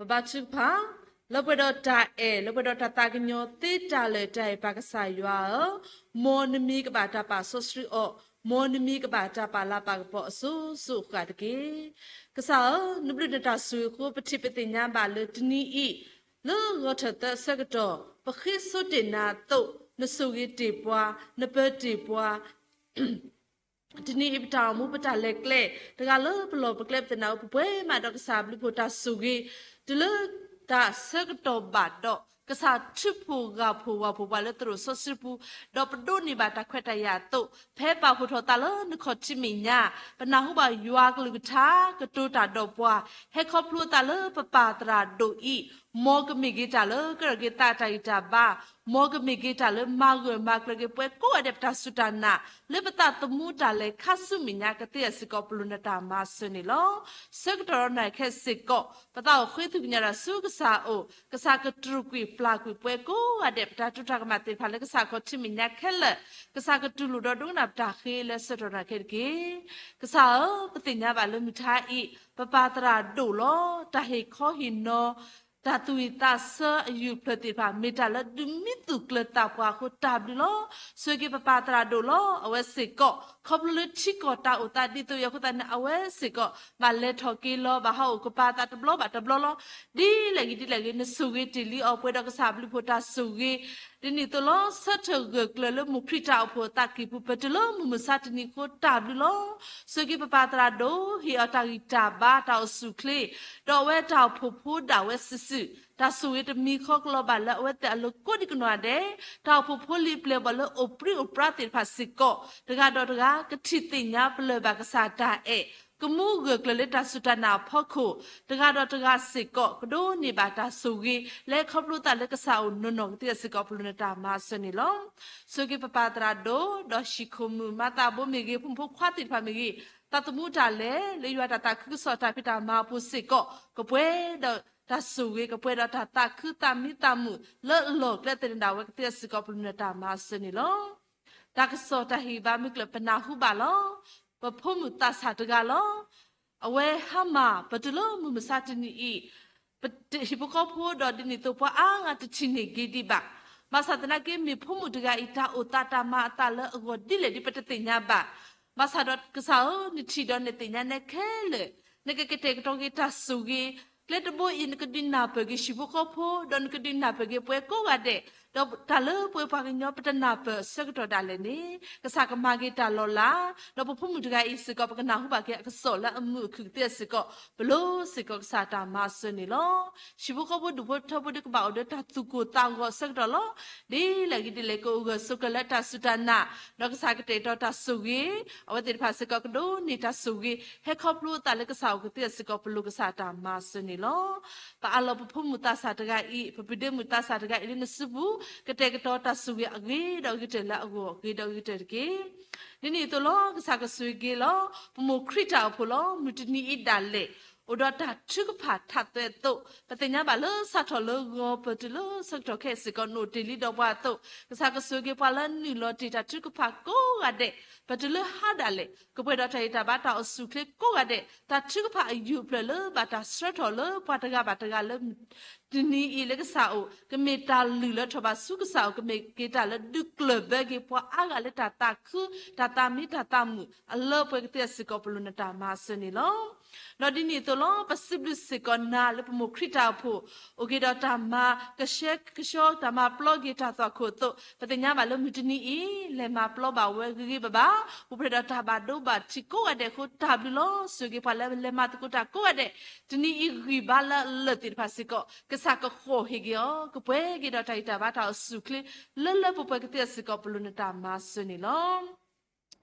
ပဘါထုကဖၣ်, လၢပှဲၤဒီးတၢ်အဲၣ် လၢပှဲၤဒီးတၢ်သးကညီၤသ့တၢ်လၢာ် တၢ်အဲၣ်ပၢ်ကစၢ်ယွၤဧၢ, မ်နမံၤကဘၣ်တၢ်ပာ်စီဆှံအီၤ, မ်နမံၤကဘၣ်တၢ်ပာ်လၤပာ်ကပီၤအစိၤစိၤအဃၣ်တက့ၢ်. ကစၢ်ဧၢ, နဘျုးနတၢ်ဆိၣ်ဂ့ၤအဃိ ပထံၣ်ပသ့ၣ်ညါဘၣ်လၢတနံၤအံၤ လၢဂီၤထၢၣ်သၢအဆၢကတီၢ် ပဃ့စိတ့ၢ်နၤအသိး နဆိၣ်ဂ့ၤတ့ၢ်ပှၤ, နပၢတ့ၢ်ပှၤ တနံၤအံၤပတၢ်အိၣ်မူပတၢ်လဲၤကျဲ တဂၤလၢပလီၢ်ပကျဲပသနၢ်အိၣ် ပပှဲၤမးဒီးကစၢ်ဘျုးဖှိၣ်တၢ်ဆိၣ်ဂ့ၤ တုၤလၢတၢ်ဆၢကတီၢ်ဘၣ်ဒီး ကစၢ်ထုးဖှိၣ်ဂၢ်ဖှိၣ်ဝၢ်ဖှိၣ်ပှၤလၢသရိာ်စီဆှံပူၤ, ဒီးပဒိးန့ၢ်ဘၣ်တၢ်ခွဲးတၢ်ယာ်အသိး ဖဲပာ်ဖှိၣ်ထီၣ်သးလၢနခီၣ်ထံးမဲာ်ညါ, ပနၢ်ဟူဘၣ်ယွၤကလုၢ်ကထါ ကတိၤတၢ်ဒီးပှၤ, ဟဲခီဖျိသးလၢပပၢ်သရၣ်ဒိၣ်အံၤ, မ်ကမ့ၢ်က့ၤတၢ်လၢကရၢၢ်က့ၤသးတၢ်ဂံၢ်တၢ်ဘါ, မ်ကမ့ၢ်က့ၤတၢ်လၢမၤဂၢၢ်မၤကျၢၤက့ၤပှၤကိးဂၤဒဲးပတၢ်စူၢ်တၢ်နာ်, လၢပသးသမူတၢ်လဲၤခါဆူမဲာ်ညါကသ့အစ့ၢ်ကီး ပလိၣ်နတၢ်မၤစၢၤန့ၣ်လီၤ. ဆၢကတီၢ်ဒီးနၤခဲစ့ၢ်ကီး ပသးအိၣ်ဃ့ထုးကညးတၢ်ဆူကစၢ်အအိၣ်, ကစၢ်ကတြူာ်ကွံာ်ပျၢ်ကွံာ်ပှၤကိးဂၤဒဲး ပတၢ်တိာ်တၢ်ကမၣ်သ့ၣ်တဖၣ်လၢကစၢ်ခီၣ်ထံးမဲာ်ညါခဲလၢာ်, ကစၢ်ကတူၢ်လိာ်ဒီးဒိကနၣ်ပတၢ်ဃ့လၢဆၢကတီၢ်နၤခဲတက့ၢ်. ကစၢ်ဧၢ, ပသ့ၣ်ညါဘၣ်လၢမုၢ်ထါအံၤ ပပၢ်သရၣ်ဒိၣ်လီၤ. တၢ်ဟ့ၣ်ခီဟ့ၣ်နီၤ တၢ်သူၣ်ဝံၣ်သးဆၢအယူၢ်ဖျၢၣ်သ့ၣ်တဖၣ် မ့ၢ်တၢ်လၢဒုးမံသူၣ်ကျၢၤတၢ်ပှၤအဃိတၢ်ဘျုးလီၤ. ဆိၣ်ဂ့ၤက့ၤပပၢ်သရၣ်ဒိၣ်လီၤ. အဝဲစ့ၢ်ကီး ခီဖျိလၢထံကီၢ်တၢ်အိၣ်သးဒ်သိးအံၤအဃိသတးန့ၣ် အဝဲစ့ၢ်ကီး ဘၣ်လဲၤထီၣ်က့ၤလီၤ ဘၣ်ဟးအိၣ်ကပၤသးတဘျီဘၣ်တဘျီလီၤ. ဒ်လဲၣ်ဂ့ၤဒ်လဲၣ်ဂ့ၤ နဆိၣ်ဂ့ၤတ့ၢ်လံအီၤ ပှဲၤဒီးကစၢ်ဘျုးဖှိၣ်တၢ်ဆိၣ်ဂ့ၤ ဒ်န့ၣ်အသိးလီၤ. ဆၢထၢၣ်ဂၢၢ်ကျၢၤလၢမိၢ်ခရံာ်တၢ်အိၣ်ဖှိၣ်အသးကံၢ်ပူၤ ပတုၤလၢမုၢ်မဆါတနံၤအဃိတၢ်ဘျုးလီၤ. ဆိၣ်ဂ့ၤက့ၤပပၢ်သရၣ်ဒိၣ် ဟ့ၣ်အီၤတၢ်ဂံၢ်တၢ်ဘါတၢ်အိၣ်ဆူၣ်အိၣ်ချ့ ဒီးအဝဲတၢ်အိၣ်ဖှိၣ်ဖိဒၣ်ဝဲစုာ်စုာ် တၢ်ဆိၣ်ဂ့ၤတမံၤဃီကလီၤဘၣ်လၢအဝဲသ့ၣ်အလိၤကိးဒံကနီၢ်ဒဲး တၢ်အိၣ်ဖှိၣ်ဖိလံၤပျဲၢ်ဘီၣ်လၢအိၣ်ပြံအိၣ်ပြါသ့ၣ်တဖၣ်စ့ၢ်ကီး တဂၤဒီးတဂၤ ကထံၣ်သ့ၣ်ညါပလၢၢ်ဘၣ်ကစၢ်တၢ်အဲၣ် ကမူဂၢၢ်ကျၢၤလၢတၢ်စူၢ်တၢ်နာ်အဖီခိၣ် တဂၤဒီးတဂၤစ့ၢ်ကီး ကဒိးန့ၢ်ဘၣ်တၢ်ဆိၣ်ဂ့ၤ လၢခီဖျိသးလၢကစၢ်အိၣ်နီၢ်နီၢ်ကသ့အစ့ၢ်ကီး ပလိၣ်နတၢ်မၤစၢၤန့ၣ်လီၤ. ဆိၣ်ဂ့ၤက့ၤပပၢ်သရၣ်ဒိၣ် ဒီးဟံၣ်ခိၣ်မုၣ် မၤသးဘိမ့ၢ်ဂ့ၤ ဖိမုၣ်ဖိခွါသ့ၣ်တဖၣ်မ့ၢ်ဂ့ၤ သးသမူတၢ်လဲၤ လၢယွၤတၢ်သးခုကစီၣ်တၢ်ဖံးတၢ်မၤအပူၤစ့ၢ်ကီး ကပှဲၤဒီးတၢ်ဆိၣ်ဂ့ၤ ကပှဲၤဒီးတၢ်သးခုသးမံသးမုာ် လၢအလီၢ်ကျဲသန့ၤဒၣ်ဝဲကသ့အစ့ၢ်ကီး ပလိၣ်နတၢ်မၤစၢၤန့ၣ်လီၤ. တၢ်ကစီၣ်တၢ်ဟ့ၣ်ဂံၢ်ဘါမုၢ်ကျၢၢ်ပနၢ်ဟူဘၣ်လီၤ. ပဖိမုၣ်သးစၢ်တဂၤလီၤ. အဝဲဟါမၢ် ပတုၤလၢမုၢ်မဆါတနံၤအံၤ ဟံၣ်ဖိဃီဖိဒီးဒ်န့ၣ်အသိးပှၤအါဂၤတထံၣ်န့ၢ်က့ၤဒံးဘၣ်. ဘၣ်ဆၣ်သနာ်က့မ့ၢ်ဖိမုၣ်တဂၤအံၤ တၢ်အိၣ်သးတၢ်မၤအသးလၢအဂီၢ်ဒ်လဲၣ်ဒ်ပတသ့ၣ်ညါဘၣ်. ဘၣ်ဆၣ်ဒီးကစၢ်ဧၢ နထံၣ်ဒီးနသ့ၣ်ညါနဲခဲလၢာ် နကကတဲာ်ကတီၤက့ၤတၢ်ဆိၣ်ဂ့ၤ ကျဲတဘိအံၤ နကဒုးနၢ်ပၢၢ်က့ၤဟံၣ်ဖိဃီဖိ ဒီးနကဒုးနၢ်ပၢၢ်က့ၤပှၤကိးဂၤဒဲး, ဒီးတၢ်လၢပဝဲပှၤကညီပတနၢ်ပၢၢ်အဆၢကတီၢ်ဒၣ်လဲာ်န့ၣ် ကစၢ်ကမၤက့ၤတၢ်လီၤလး, ဒီးပဖိမုၣ်တဂၤအံၤစ့ၢ်ကီး ပကနၢ်ဟူဘၣ်က့ၤအကစီၣ်လၢအမုာ်အခုၣ်ကသ့အစ့ၢ်ကီး ပလိၤစ့ၢ်ကီးကစၢ်တၢ်မၤစၢၤန့ၣ်လီၤ. ဟံၣ်ဖိဃီဖိဒူၣ်ဖိထၢဖိဒီးကဘၣ်အိၣ်ဒီးတၢ်သူၣ်ကိၢ်သးဂီၤအဆၢကတီၢ်လီၤ. ဒ်လဲၣ်ဂ့ၤဒ်လဲၣ် ကအိၣ်ဂၢၢ်ဆိးကျၢၤလၢတၢ်စူၢ်တၢ်နာ်, ဒီးကစၢ်ကတဲာ်ကတီၤတၢ်ဆိၣ်ဂ့ၤ, အဝဲသ့ၣ်တဖၣ်စ့ၢ်ကီးကဒိးန့ၢ်တၢ်ဆိၣ်ဂ့ၤ ဟဲခီဖျိအသးလၢကစၢ်အိၣ်ကသ့အစ့ၢ်ကီး ပလိၤကစၢ်တၢ်မၤစၢၤန့ၣ်လီၤ. ပအးလီၤပဖိမုၣ်သးစၢ်တဂၤအံၤ, ပပုၢ်ဒ့မုၣ်သးစၢ်တဂၤအံၤလၢနစုပူၤ, ကတဲာ်ကတီၤတၢ်ဆိၣ်ဂ့ၤအဂ့ၤဒီးအဂ့ၤတၢၢ်လၢအဂီၢ်ဂ့ၤဒီးအဂ့ၤတၢၢ်တက့ၢ်. ဒ်န့ၣ်အသိးလီၤ ကစၢ်ကဆိၣ်ဂ့ၤက့ၤလီၤ ပမိၢ်ခရံာ်တၢ်အိၣ်ဖှိၣ်လီၤ. မုၢ်တနံၤအံၤဒၣ်လဲာ် အိၣ်ဒီးတၢ်ထုကဖၣ်ထးသွဲအသိး, ပသ့ၣ်ညါဘၣ်လၢစးထီၣ်လၢဂီၤပတုၤလၢဆၢကတီၢ်ခဲအံၤစ့ၢ်ကီး နအိၣ်တ့ၢ်လံဒီးပှၤအသိး, ကစၢ်ကဆိၣ်ဂ့ၤပှၤလၢနုာ်လီၤတ့ၢ်တၢ်ထုကဖၣ်ကိးဂၤဒဲး, ပတုၤလၢဟါဒၣ်လဲာ် ကပှဲၤဒီးတၢ်ဂံၢ်တၢ်ဘါတၢ်အိၣ်ဆူၣ်အိၣ်ချ့ကိးဂၤဒဲး, တၢ်ထုကဖၣ်အယူၢ်အဖျၢၣ်လၢဘၣ်တၢ်ဆှၢထီၣ်လၢပှၤတဂၤဘၣ်တဂၤလၢ တနံၤအံၤလၢကစၢ်အိၣ် ကမ့ၢ်တၢ်လုၢ်လၢထီၣ်ဘးဆူကစၢ်အိၣ် ကမ့ၢ်က့ၤတၢ်လၢဒုးကျၢၢ်ဘၢက့ၤပှၤအါဂၤလၢတၢ်သးခု တၢ်သးမံတၢ်သးမုာ်အလၢပှဲၤကသ့အစ့ၢ်ကီး ပလိၤနတၢ်မၤစၢၤန့ၣ်လီၤ. ဒီးဒ်န့ၣ်အသိးလီၤ ပစံးဘျုးစ့ၢ်ကီးနၤလၢပမိၢ်ခရံာ်တၢ်အိၣ်ဖှိၣ် အိၣ်က့ၤဒီးတၢ်မၤကဆှဲကဆှီ တၢ်မၤပျီက့ၤတၢ်သွၣ်ခိၣ်အသိး, ပသ့ၣ်ညါဘၣ်လၢမုၢ်တနံၤအံၤ လဲၤမၤပျီဘၣ်ဝဲဂ့ၤဂ့ၤဘၣ်ဘၣ်, အိၣ်ဖျဲၣ်ဒီးတၢ်ဘၣ်ဒိဘၣ်ထံးကိးဂၤဒဲးအဃိ တၢ်ဘျုးလီၤ. ဆိၣ်ဂ့ၤပှၤလၢလဲၤမၤသကိးတၢ်ကိးဂၤဒဲး, တနံၤအံၤဂံၢ်ဘါလၢအလၢာ်သ့ၣ်တဖၣ်စ့ၢ်ကီး ကစၢ်ကဃီၣ်ဟ့ၣ်က့ၤအီၤ ကပှဲၤက့ၤဒီးတၢ်ဂံၢ်တၢ်ဘါတၢ်အိၣ်ဆူၣ်အိၣ်ချ့ လၢလၢပှဲၤပှဲၤကသ့အစ့ၢ်ကီး ပလိၤနတၢ်မၤစၢၤန့ၣ်လီၤ.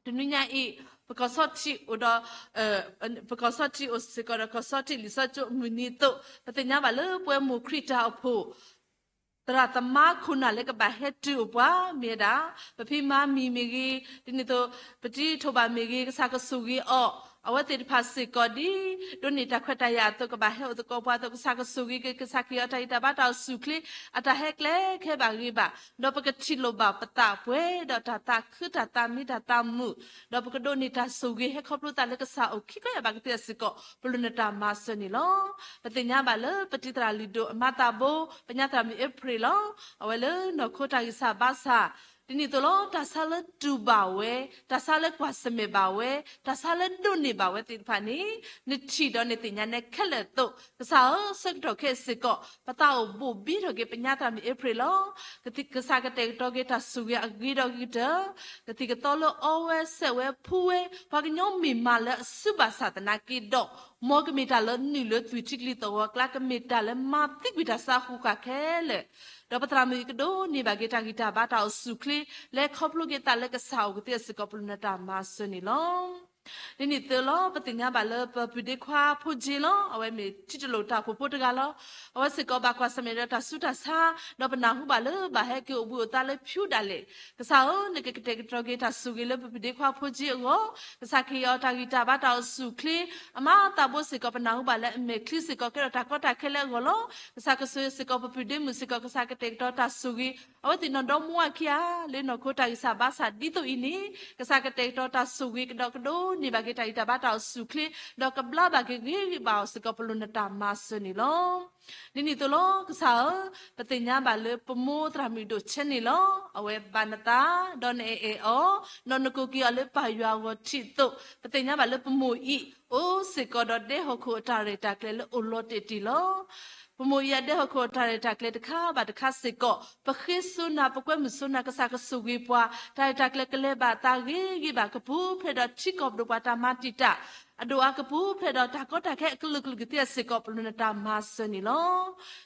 တနွံညါအံၤ ပကီၢ်ဆီထံးအိၣ်ဒီး ပကီၢ်ဆီထံးအိၣ်စ့ၢ်ကီးဒီး ကီၢ်ဆီထံးလံာ်စီဆှံကၠိမုၢ်နံၤအသိး, ပသ့ၣ်ညါဘၣ်လၢပဝဲမိၢ်ခရံာ်တၢ်အိၣ်ဖှိၣ် သရၣ်သမါခိၣ်နၢ်လၢကဘၣ်ဟဲတုၤအိၣ်ပှၤ မ့ၢ်ဝဲဒၣ် ပဖံမါမံၤမ့ၢ်ဂ့ၤ, ဒ်န့ၣ်အသိး ပတံၤထိၣ်ဘၣ်မ့ၢ်ဂ့ၤ, ကစၢ်ကဆိၣ်ဂ့ၤအီၤ, အဝဲသ့ၣ်တဖၣ်စ့ၢ်ကီး ဒ်ဒိးန့ၢ်တၢ်ခွဲးတၢ်ယာ်အသိး ကဘၣ်ဟဲအိၣ်သကိးပှၤအသိး ကစၢ်ကဆိၣ်ဂ့ၤက့ၤ, ကစၢ်ကဟ့ၣ်အီၤတၢ်ဂံၢ်တၢ်ဘါတၢ်အိၣ်ဆူၣ်အိၣ်ချ့ အတၢ်ဟဲကျဲခဲဘၣ်ဂ့ၤဘၣ်, ဒီးပကထံၣ်လိာ်ဘၣ်ပသးပှဲၤဒီးတၢ်သးခုတၢ်သးမံတၢ်သးမုာ်, ဒီးပကဒိးန့ၢ်တၢ်ဆိၣ်ဂ့ၤဟဲခီဖျိသးလၢကစၢ်အိၣ်ခံကယၤဘၣ်ကသ့အစ့ၢ်ကီး ပလိၤနတၢ်မၤစၢၤန့ၣ်လီၤ. ပသ့ၣ်ညါဘၣ်လၢပတံၤသရၣ်လုၢ်ဒိၣ်အမါသးဘိ ပညါသရၣ်မုၣ်အ့ဖြ့ၣ်လီၤ. အဝဲလၢနီၢ်ခိတၢ်ဂံၢ်စၢ်ဘါစၢ် ဒ်န့ၣ်အသိးလီၤ တၢ်ဆါလၢတူၢ်ဘၣ်ဝဲ, တၢ်ဆါလၢကွၢ်ဆၢၣ်မဲာ်ဘၣ်ဝဲ, တၢ်ဆါလၢဒိးန့ၢ်ဘၣ်ဝဲသ့ၣ်တဖၣ်န့ၣ် နထံၣ်ဒီးနသ့ၣ်ညါနဲခဲလၢာ်အသိး, ကစၢ်ဧၢ ဆၢကတီၢ်ခဲအံၤစ့ၢ်ကီး ပသးအိၣ်ဘိၣ်ဘံထီၣ်က့ၤပညါသရၣ်မုၣ်အ့ဖြ့ၣ်လီၤ. ကစၢ်ကတဲာ်ကတီၤက့ၤတၢ်ဆိၣ်ဂ့ၤအဂ့ၤဒီးဂ့ၤကတၢၢ်, ကသံၣ်ကသီလၢအီဝဲစဲးဝဲဖှူဝဲ ပှၤကညီမ့ၢ်မၤလၢအစုဘၣ်ဆၣ်သနာ်က့ဒီး မ်ကမ့ၢ်တၢ်လၢနုာ်လၢသွံၣ်ထံကလံၤသီၣ်ဂီၤအကျါ ကမ့ၢ်တၢ်လၢမၤသံကွံာ်တၢ်ဆါဟူဃာ်ခဲလၢာ်, ဒီးပသရၣ်မုၣ်အံၤကဒိးန့ၢ်ဘၣ်က့ၤတၢ်ဂံၢ်တၢ်ဘါတၢ်အိၣ်ဆူၣ်အိၣ်ချ့ လဲၤခီဖျိက့ၤသးလၢကစၢ်အိၣ်ကသ့အစ့ၢ်ကီး ပလိၤနတၢ်မၤစၢၤန့ၣ်လီၤ. ဒ်န့ၣ်အသိးလီၤ ပသ့ၣ်ညါဘၣ်လၢပပုၢ်ဒ့ခွါဖိကၠ့လီၤ. အဝဲမ့ၢ်ထံတလိာ်တၢ်အိၣ်ဖှိၣ်ဖိတဂၤလီၤ. အဝဲစ့ၢ်ကီးဘၣ်ကွၢ်ဆၢၣ်မဲာ်ဒီးတၢ်ဆူးတၢ်ဆါ, ဒီးပနၢ်ဟူဘၣ်လၢဘၣ်ဟဲက့ၤအိၣ်ဘှံးအိၣ်သါလၢဖၠူဒၣ်လဲာ်, ကစၢ်ဧၢ နကကတဲာ်ကတီၤက့ၤတၢ်ဆိၣ်ဂ့ၤလၢပပုၢ်ဒ့ခွါဖိကၠ့အဂီၢ်, ကစၢ်ကဟ့ၣ်အီၤတၢ်ဂံၢ်တၢ်ဘါတၢ်အိၣ်ဆူၣ်အိၣ်ချ့, အမါသးဘိစ့ၢ်ကီး ပနၢ်ဟူဘၣ်လၢအမဲာ်ချံစ့ၢ်ကီးကဲထီၣ်တၢ်ကီတၢ်ခဲလၢအဂီၢ်လီၤ. ကစၢ်ကဆိၣ်ဂ့ၤစ့ၢ်ကီးပပုၢ်ဒ့မုၣ်စ့ၢ်ကီး ကစၢ်ကတဲာ်ကတီၤတၢ်ဆိၣ်ဂ့ၤ, အဝဲသ့ၣ်နီၢ်ဒီမါဝၤခံဂၤ လၢနီၢ်ခိတၢ်ဂံၢ်စၢ်ဘါစၢ်ဒ်သိးအံၤန့ၣ်, ကစၢ်ကတဲာ်ကတီၤတၢ်ဆိၣ်ဂ့ၤကဒီးကဒိ ကဒိးန့ၢ်ဘၣ်က့ၤတၢ်ဂံၢ်တၢ်ဘါတၢ်အိၣ်ဆူၣ်အိၣ်ချ့, ဒီးကဘျါဘၣ်က့ၤဂ့ၤဂ့ၤဘၣ်အီၤစ့ၢ်ကီး ပလိၣ်နတၢ်မၤစၢၤန့ၣ်လီၤ. ဒ်န့ၣ်အသိးလီၤ ကစၢ်ဧၢ, ပသ့ၣ်ညါဘၣ်လၢ ပမိၢ်သရၣ်မုၣ်ဒိၣ်ဆဲန့ၣ်လီၤ. အဝဲဘၣ်နသး, ဒီးနအဲၣ်အဲၣ်အီၤ, ဒီးနကိးက့ၤအီၤလၢပၢ်ယွၤအဂီၢ်ထံးအသိး, ပသ့ၣ်ညါဘၣ်လၢပမိၢ်အံၤ အိၣ်စ့ၢ်ကီးဒီးဒဲဟီၣ်ခိၣ်အတၢ်ရဲၣ်တၢ်ကျဲၤလၢအိၣ်လီၤတဲာ်တ့ၢ်လီၤ. ပမိၢ်အံၤအဒဲဟီၣ်ခိၣ်အတၢ်ရဲၣ်တၢ်ကျဲၤတခါဘၣ်တခါစ့ၢ်ကီး, ပဃ့စိနၤ ပကွဲမုာ်စိနၤ ကစၢ်ကဆိၣ်ဂ့ၤပှၤ, တၢ်ရဲၣ်တၢ်ကျဲၤကလဲၤဘၣ်အသးဂ့ၤဂ့ၤဘၣ် ကပူၤဖျဲးဒီးထံကီၢ်ပဒိၣ်ပှၤတၢ်မၤတံာ်တာ် အဒိၣ်အါကပူၤဖျဲးဒီးတၢ်ကီတၢ်ခဲအကလုာ်ကလုာ်ကသ့အစ့ၢ်ကီး ပလိၣ်နတၢ်မၤစၢၤန့ၣ်လီၤ.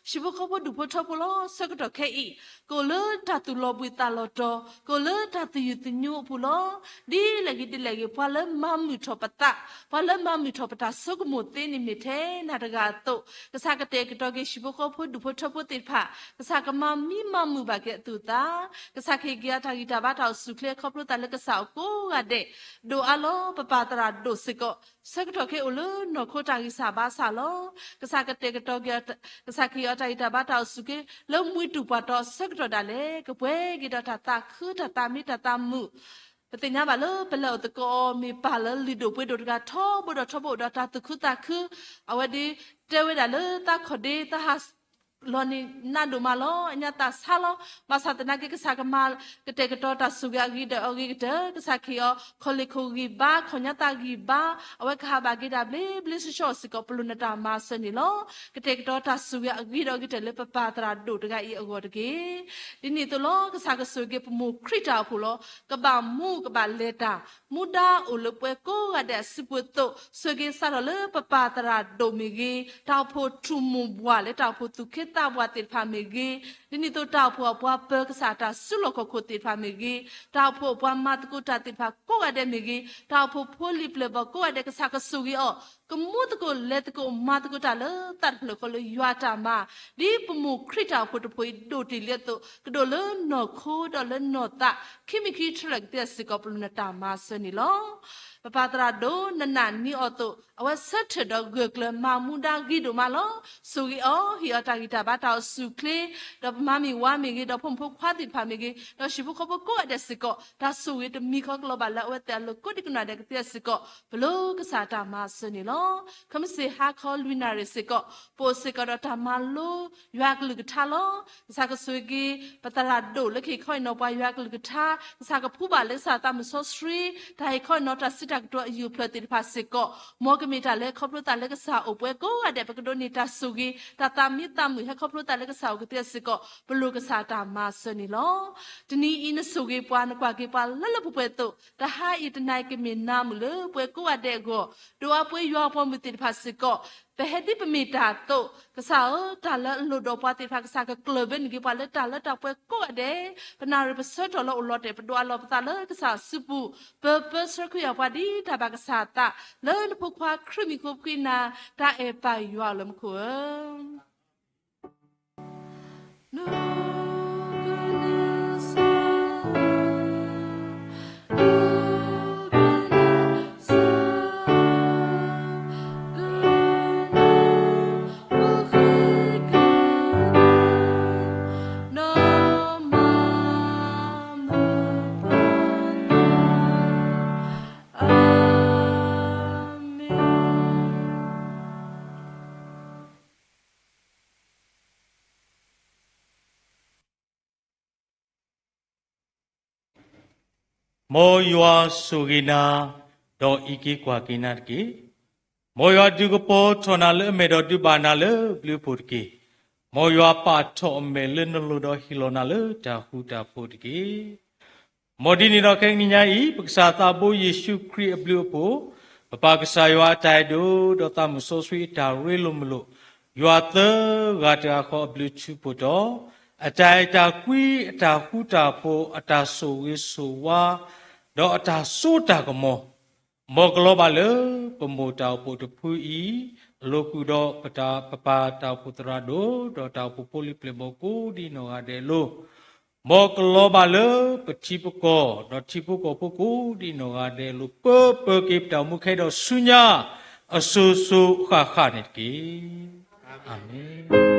ဟံၣ်ဖိဃီဖိဒူၣ်ဖိထၢဖိလီၤ. ဆၢကတီၢ်ခဲအံၤ ကအိၣ်လၢတၢ်သူၣ်လီၤဘှံးသးလီၤတီၤ, ကအိၣ်လၢတၢ်သူၣ်ယုၢ်သညိအပူၤလီၤ. ဒ်လဲၣ်ဂ့ၤဒ်လဲၣ်ဂ့ၤ ပှၤလၢမၤမုာ်ထီၣ်ပသး, ပှၤလၢမၤမုာ်ထီၣ်ပတၢ်ဆိကမိၣ်သ့န့ၣ်မ့ၢ်ထဲနၤတဂၤအသိး, ကစၢ်ကတဲာ်ကတီၤက့ၤဟံၣ်ဖိဃီဖိဒူၣ်ဖိထၢဖိသ့ၣ်တဖၣ်, ကစၢ်ကမၤမံမၤမုာ်ဘၣ်က့ၤအသူၣ်အသး, ကစၢ်ကဟ့ၣ်က့ၤအီၤတၢ်ဂံၢ်တၢ်ဘါတၢ်အိၣ်ဆူၣ်အိၣ်ချ့ ခီဖျိသးလၢကစၢ်အအိၣ်ကိးဂၤဒဲး, ဒိၣ်အါလီၤ ပပၢ်သရၣ်ဒိၣ်စ့ၢ်ကီး ဆၢကတီၢ်ခဲအံၤအိၣ်လၢနီၢ်ခိတၢ်ဂံၢ်စၢ်ဘါစၢ်လီၤ. ကစၢ်ကတဲာ်ကတီၤက့ၤ, ကစၢ်ကဟ့ၣ်အီၤတၢ်ဂံၢ်တၢ်ဘါတၢ်အိၣ်ဆူၣ်အိၣ်ချ့ လၢမှံတူၢ်ပှၢ်တီၤဆၢကတီၢ်ဒၣ်လဲာ် ကပှဲၤက့ၤဒီးတၢ်သးခုတၢ်သးမံတၢ်သးမုာ်, ပသ့ၣ်ညါဘၣ်လၢပလဲၤအိၣ်သကိးအီၤ မ့ၢ်ပၢ်လၢလုၢ်ဒိၣ်ပှ့ၤဒိၣ်တဂၤထီဘိဒီးထီဘိအိၣ်ဒီးတၢ်သူၣ်ခုသးခု, အဝဲဒၣ်တဲဝဲဒၣ်လၢသးခီၣ်ဒ့သးဟး လီၤန့ၣ်နးဒိၣ်မးလီၤ. အညါသးဆါလီၤ. ဘၣ်ဆၣ်သနာ်က့ ကစၢ်ကမၤကတဲာ်ကတီၤတၢ်ဆိၣ်ဂ့ၤအဂ့ၤဒီးအဂ့ၤကတၢၢ်, ကစၢ်ကဟ့ၣ်အီၤ ခီၣ်လ့ၣ်ခိၣ်ဂံၢ်ဘါ, ခီၣ်ညါသးဂံၢ်ဘါ, အဝဲကဟးဘၣ်က့ၤတၢ်ဘျ့ဘျ့ဆှီဆှီစ့ၢ်ကီး ပလိၣ်နတၢ်မၤစၢၤန့ၣ်လီၤ. ကတဲာ်ကတီၤတၢ်ဆိၣ်ဂ့ၤအဂ့ၤဒီးအဂ့ၤကတၢၢ်လၢပပၢ်သရၣ်ဒိၣ်တဂၤအံၤအဂီၢ်တက့ၢ်. ဒ်န့ၣ်အသိးလီၤ ကစၢ်ကဆိၣ်ဂ့ၤက့ၤပမိၢ်ခရံာ်တၢ်အိၣ်ဖှိၣ်လီၤ. ကဘၣ်မူကဘၣ်လဲၤတၢ် မူဒါအိၣ်လၢပှၤကိးဂၤဒဲးအစုပူၤအသိး, ဆိၣ်ဂ့ၤစးထီၣ်လၢပပၢ်သရၣ်ဒိၣ်မ့ၢ်ဂ့ၤ, တၢ်အိၣ်ဖှိၣ်ထူၣ်မိၢ်ပှၢ်လၢတၢ်အိၣ်ဖှိၣ်သူၣ်က့သးပှၢ်သ့ၣ်တဖၣ်မ့ၢ်ဂ့ၤ, ဒ်န့ၣ်အသိးတၢ်အိၣ်ဖှိၣ်အပှၤပၢၤကစၢ်တၢ်စုလီၢ်ခီၣ်ခိၣ်သ့ၣ်တဖၣ်မ့ၢ်ဂ့ၤ, တၢ်အိၣ်ဖှိၣ်အပှၤမၤသကိးတၢ်သ့ၣ်တဖၣ်ကိးဂၤဒဲးမ့ၢ်ဂ့ၤ, တၢ်အိၣ်ဖှိၣ်ဖိလံၤပျဲၢ်ဘီၣ်ကိးဂၤဒဲး ကစၢ်ကဆိၣ်ဂ့ၤအီၤ, ကမူသကိးလဲၤသကိးမၤသကိးတၢ်လၢသးတဖျၢၣ်ဃီလၢယွၤတၢ်မၤ, ဒ်ပမိၢ်ခရံာ်တၢ်အိၣ်ဖှိၣ်တဖှိၣ်အံၤဒိၣ်တ့ၢ်လံအသိး, ကဒိၣ်လၢနီၢ်ခိဒီးလၢနီၢ်သး ခံမံၤခံဆၢလၢာ်ကသ့စ့ၢ်ကီး ပလိၣ်နတၢ်မၤစၢၤန့ၣ်လီၤ. ပပၢ်သရၣ်ဒိၣ် နနာ်န့ၢ်အီၤအသိး, အဝဲဆၢထၢၣ်ဒီးဂၢၢ်ကျၢၤမၤမူဒါဂ့ၤဒိၣ်မးလီၤ. ဆိၣ်ဂ့ၤအီၤ, ဟ့ၣ်အီၤတၢ်ဂံၢ်တၢ်ဘါတၢ်အိၣ်ဆူၣ်အိၣ်ချ့, ဒီးပမၤမ့ၢ်ဝၤမ့ၢ်ဂ့ၤ, ဒီးဖိမုၣ်ဖိခွါသ့ၣ်တဖၣ်မ့ၢ်ဂ့ၤ, ဒီးဟံၣ်ဖိဃီဖိကိးဂၤဒဲးစ့ၢ်ကီး, တၢ်ဆိၣ်ဂ့ၤတမံၤခီကလီၤဘၣ်လၢအဝဲသ့ၣ်အလိၤကိးဒံကနၣ်ဒဲးကသ့စ့ၢ်ကီး, ပလိၣ်ကစၢ်တၢ်မၤစၢၤန့ၣ်လီၤ. ခဲမုၢ်ဆ့ၣ်ဟါခီလွံၢ်နၣ်ရံၣ်စ့ၢ်ကီး, ပအိၣ်စ့ၢ်ကီးဒီးတၢ်မၤလိယွၤကလုၢ်ကထါလီၤ. ကစၢ်ကဆိၣ်ဂ့ၤက့ၤ ပသရၣ်ဒိၣ်လၢကဟ့ၣ်ခီဟ့ၣ်နီၤပှၤယွၤကလုၢ်ကထါ, ကစၢ်ကဖှူဘၣ်လၢကစၢ်သးမုၢ်စီဆှံ, တၢ်ဟ့ၣ်ခီဟ့ၣ်နီၤတၢ်စံးတၢ်ကတိၤအယုၢ်အဖျၢၣ်သ့ၣ်တဖၣ်စ့ၢ်ကီး, မ်ကမ့ၢ်တၢ်လၢခီဖျိသးလၢကစၢ်အိၣ်ပှဲၤကိးဂၤဒဲး ပကဒိးန့ၢ်တၢ်ဆိၣ်ဂ့ၤ, တၢ်သးမံသးမုာ်ဟဲခီဖျိသးလၢကစၢ်အိၣ်ကသ့စ့ၢ်ကီး, ပလိၣ်ကစၢ်တၢ်မၤစၢၤန့ၣ်လီၤ. တနံၤအံၤနဆိၣ်ဂ့ၤပှၤ နကွၢ်က့ၤပှၤလၢလၢပှဲၤပှဲၤအသိး, တဟါအံၤတနၤအံၤကမ့ၢ်နၤမုၢ်လၢပှဲၤကိးဂၤဒဲးအဂီၢ်, ဒိၣ်အါပှဲၤယွၤအပှၤမုၢ်သ့ၣ်တဖၣ်စ့ၢ်ကီး, ပဟဲဒ်ပမ့ၢ်တၢ်အသိး, ကစၢ်ဧၢ, တၢ်လၢအလိၣ်ဒီးပှၤသ့ၣ်တဖၣ် ကစၢ်ကကျၢၢ်ဘၢန့ၢ်က့ၤပှၤလၢတၢ်လၢတၢ်ပှဲၤကိးဂၤဒဲး, ပနၣ်ရံၣ်ပဆၢထီၣ်လၢအိၣ်လီၤတဲာ် ပဒိးအးလီၤပသးလၢကစၢ်စုပူၤ, ပၢပၢဆှၢခရံာ်ယွၤပှၤဒ်တၢ်ဘၣ်ကစၢ်အသး, လၢနဖိခွါခရံာ်မံၤဃိဖှံနၤ, တၢ်အဲၣ်ပၢ်ယွၤလၢမူခိၣ်ဧၢ. မ်ယွၤဆိၣ်ဂ့ၤနၤ, ဒီးအံးက့ၤကွၢ်က့ၤနၤတက့ၢ်. မ်ယွၤဒုးကပီၤထီၣ်နၤလၢအမဲာ်ဒီးဒုးဘၣ်နၤလၢအဘျုးအဖှိၣ်တက့ၢ်. မ်ယွၤပာ်ထီၣ်အမဲာ်လၢနလိၤဒီးဟ့ၣ်လီၤနၤလၢတၢ်ဃူတၢ်ဖိးတက့ၢ်. မ်ဒ်န့ၣ်ဒီးခဲကနံၣ်ညါအံၤ ပကစၢ်သးဘိယ့ၣ်ၡူးခရံာ်အဘျုးအဖှိၣ်, ပပၢ်ကစၢ်ယွၤအတၢ်အဲၣ်ဒိၣ်, ဒီးသးမုၢ်စီဆှံအတၢ်ရ့လိာ်မုာ်လိာ်, ယွၤသၢဂၤတဂၤဃီအဘျုးထူဖှိၣ်တီၤ, အတၢ်အဲၣ်တၢ်ကွံ, အတၢ်ဃူတၢ်ဖိး, အတၢ်ဆိၣ်ဂ့ၤဆိၣ်ဝါ, ဒီးအတၢ်စိတၢ်ကမီၤ, မ်ကလီၤဘၣ်လၢပမိၢ်တၢ်အိၣ်ဖှိၣ်တဖုအံၤ, အလိၤဃုာ်ဒီးပပၢ်တၢ်အိၣ်ဖှိၣ်သရၣ်ဒိၣ်, ဒီးတၢ်အိၣ်ဖှိၣ်ဖိလံၤပျဲၢ်ဘီၣ်ကိးဒ်နီၢ်ဂၤဒဲးအလိၤ, မ်ကလီၤဘၣ်လၢပထံပကီၢ်, ဒီးထံဖိကီၢ်ဖိကိးဒ်နီၢ်ဂၤဒဲးအလိၤ, ပၢပၢက့ၤပတၢ်အိၣ်မူခဲအံၤဒီးဆူညါ, အစိၤစိၤဃၣ်ဃၣ်န့ၣ်တက့ၢ်. အၤမ့ၣ်.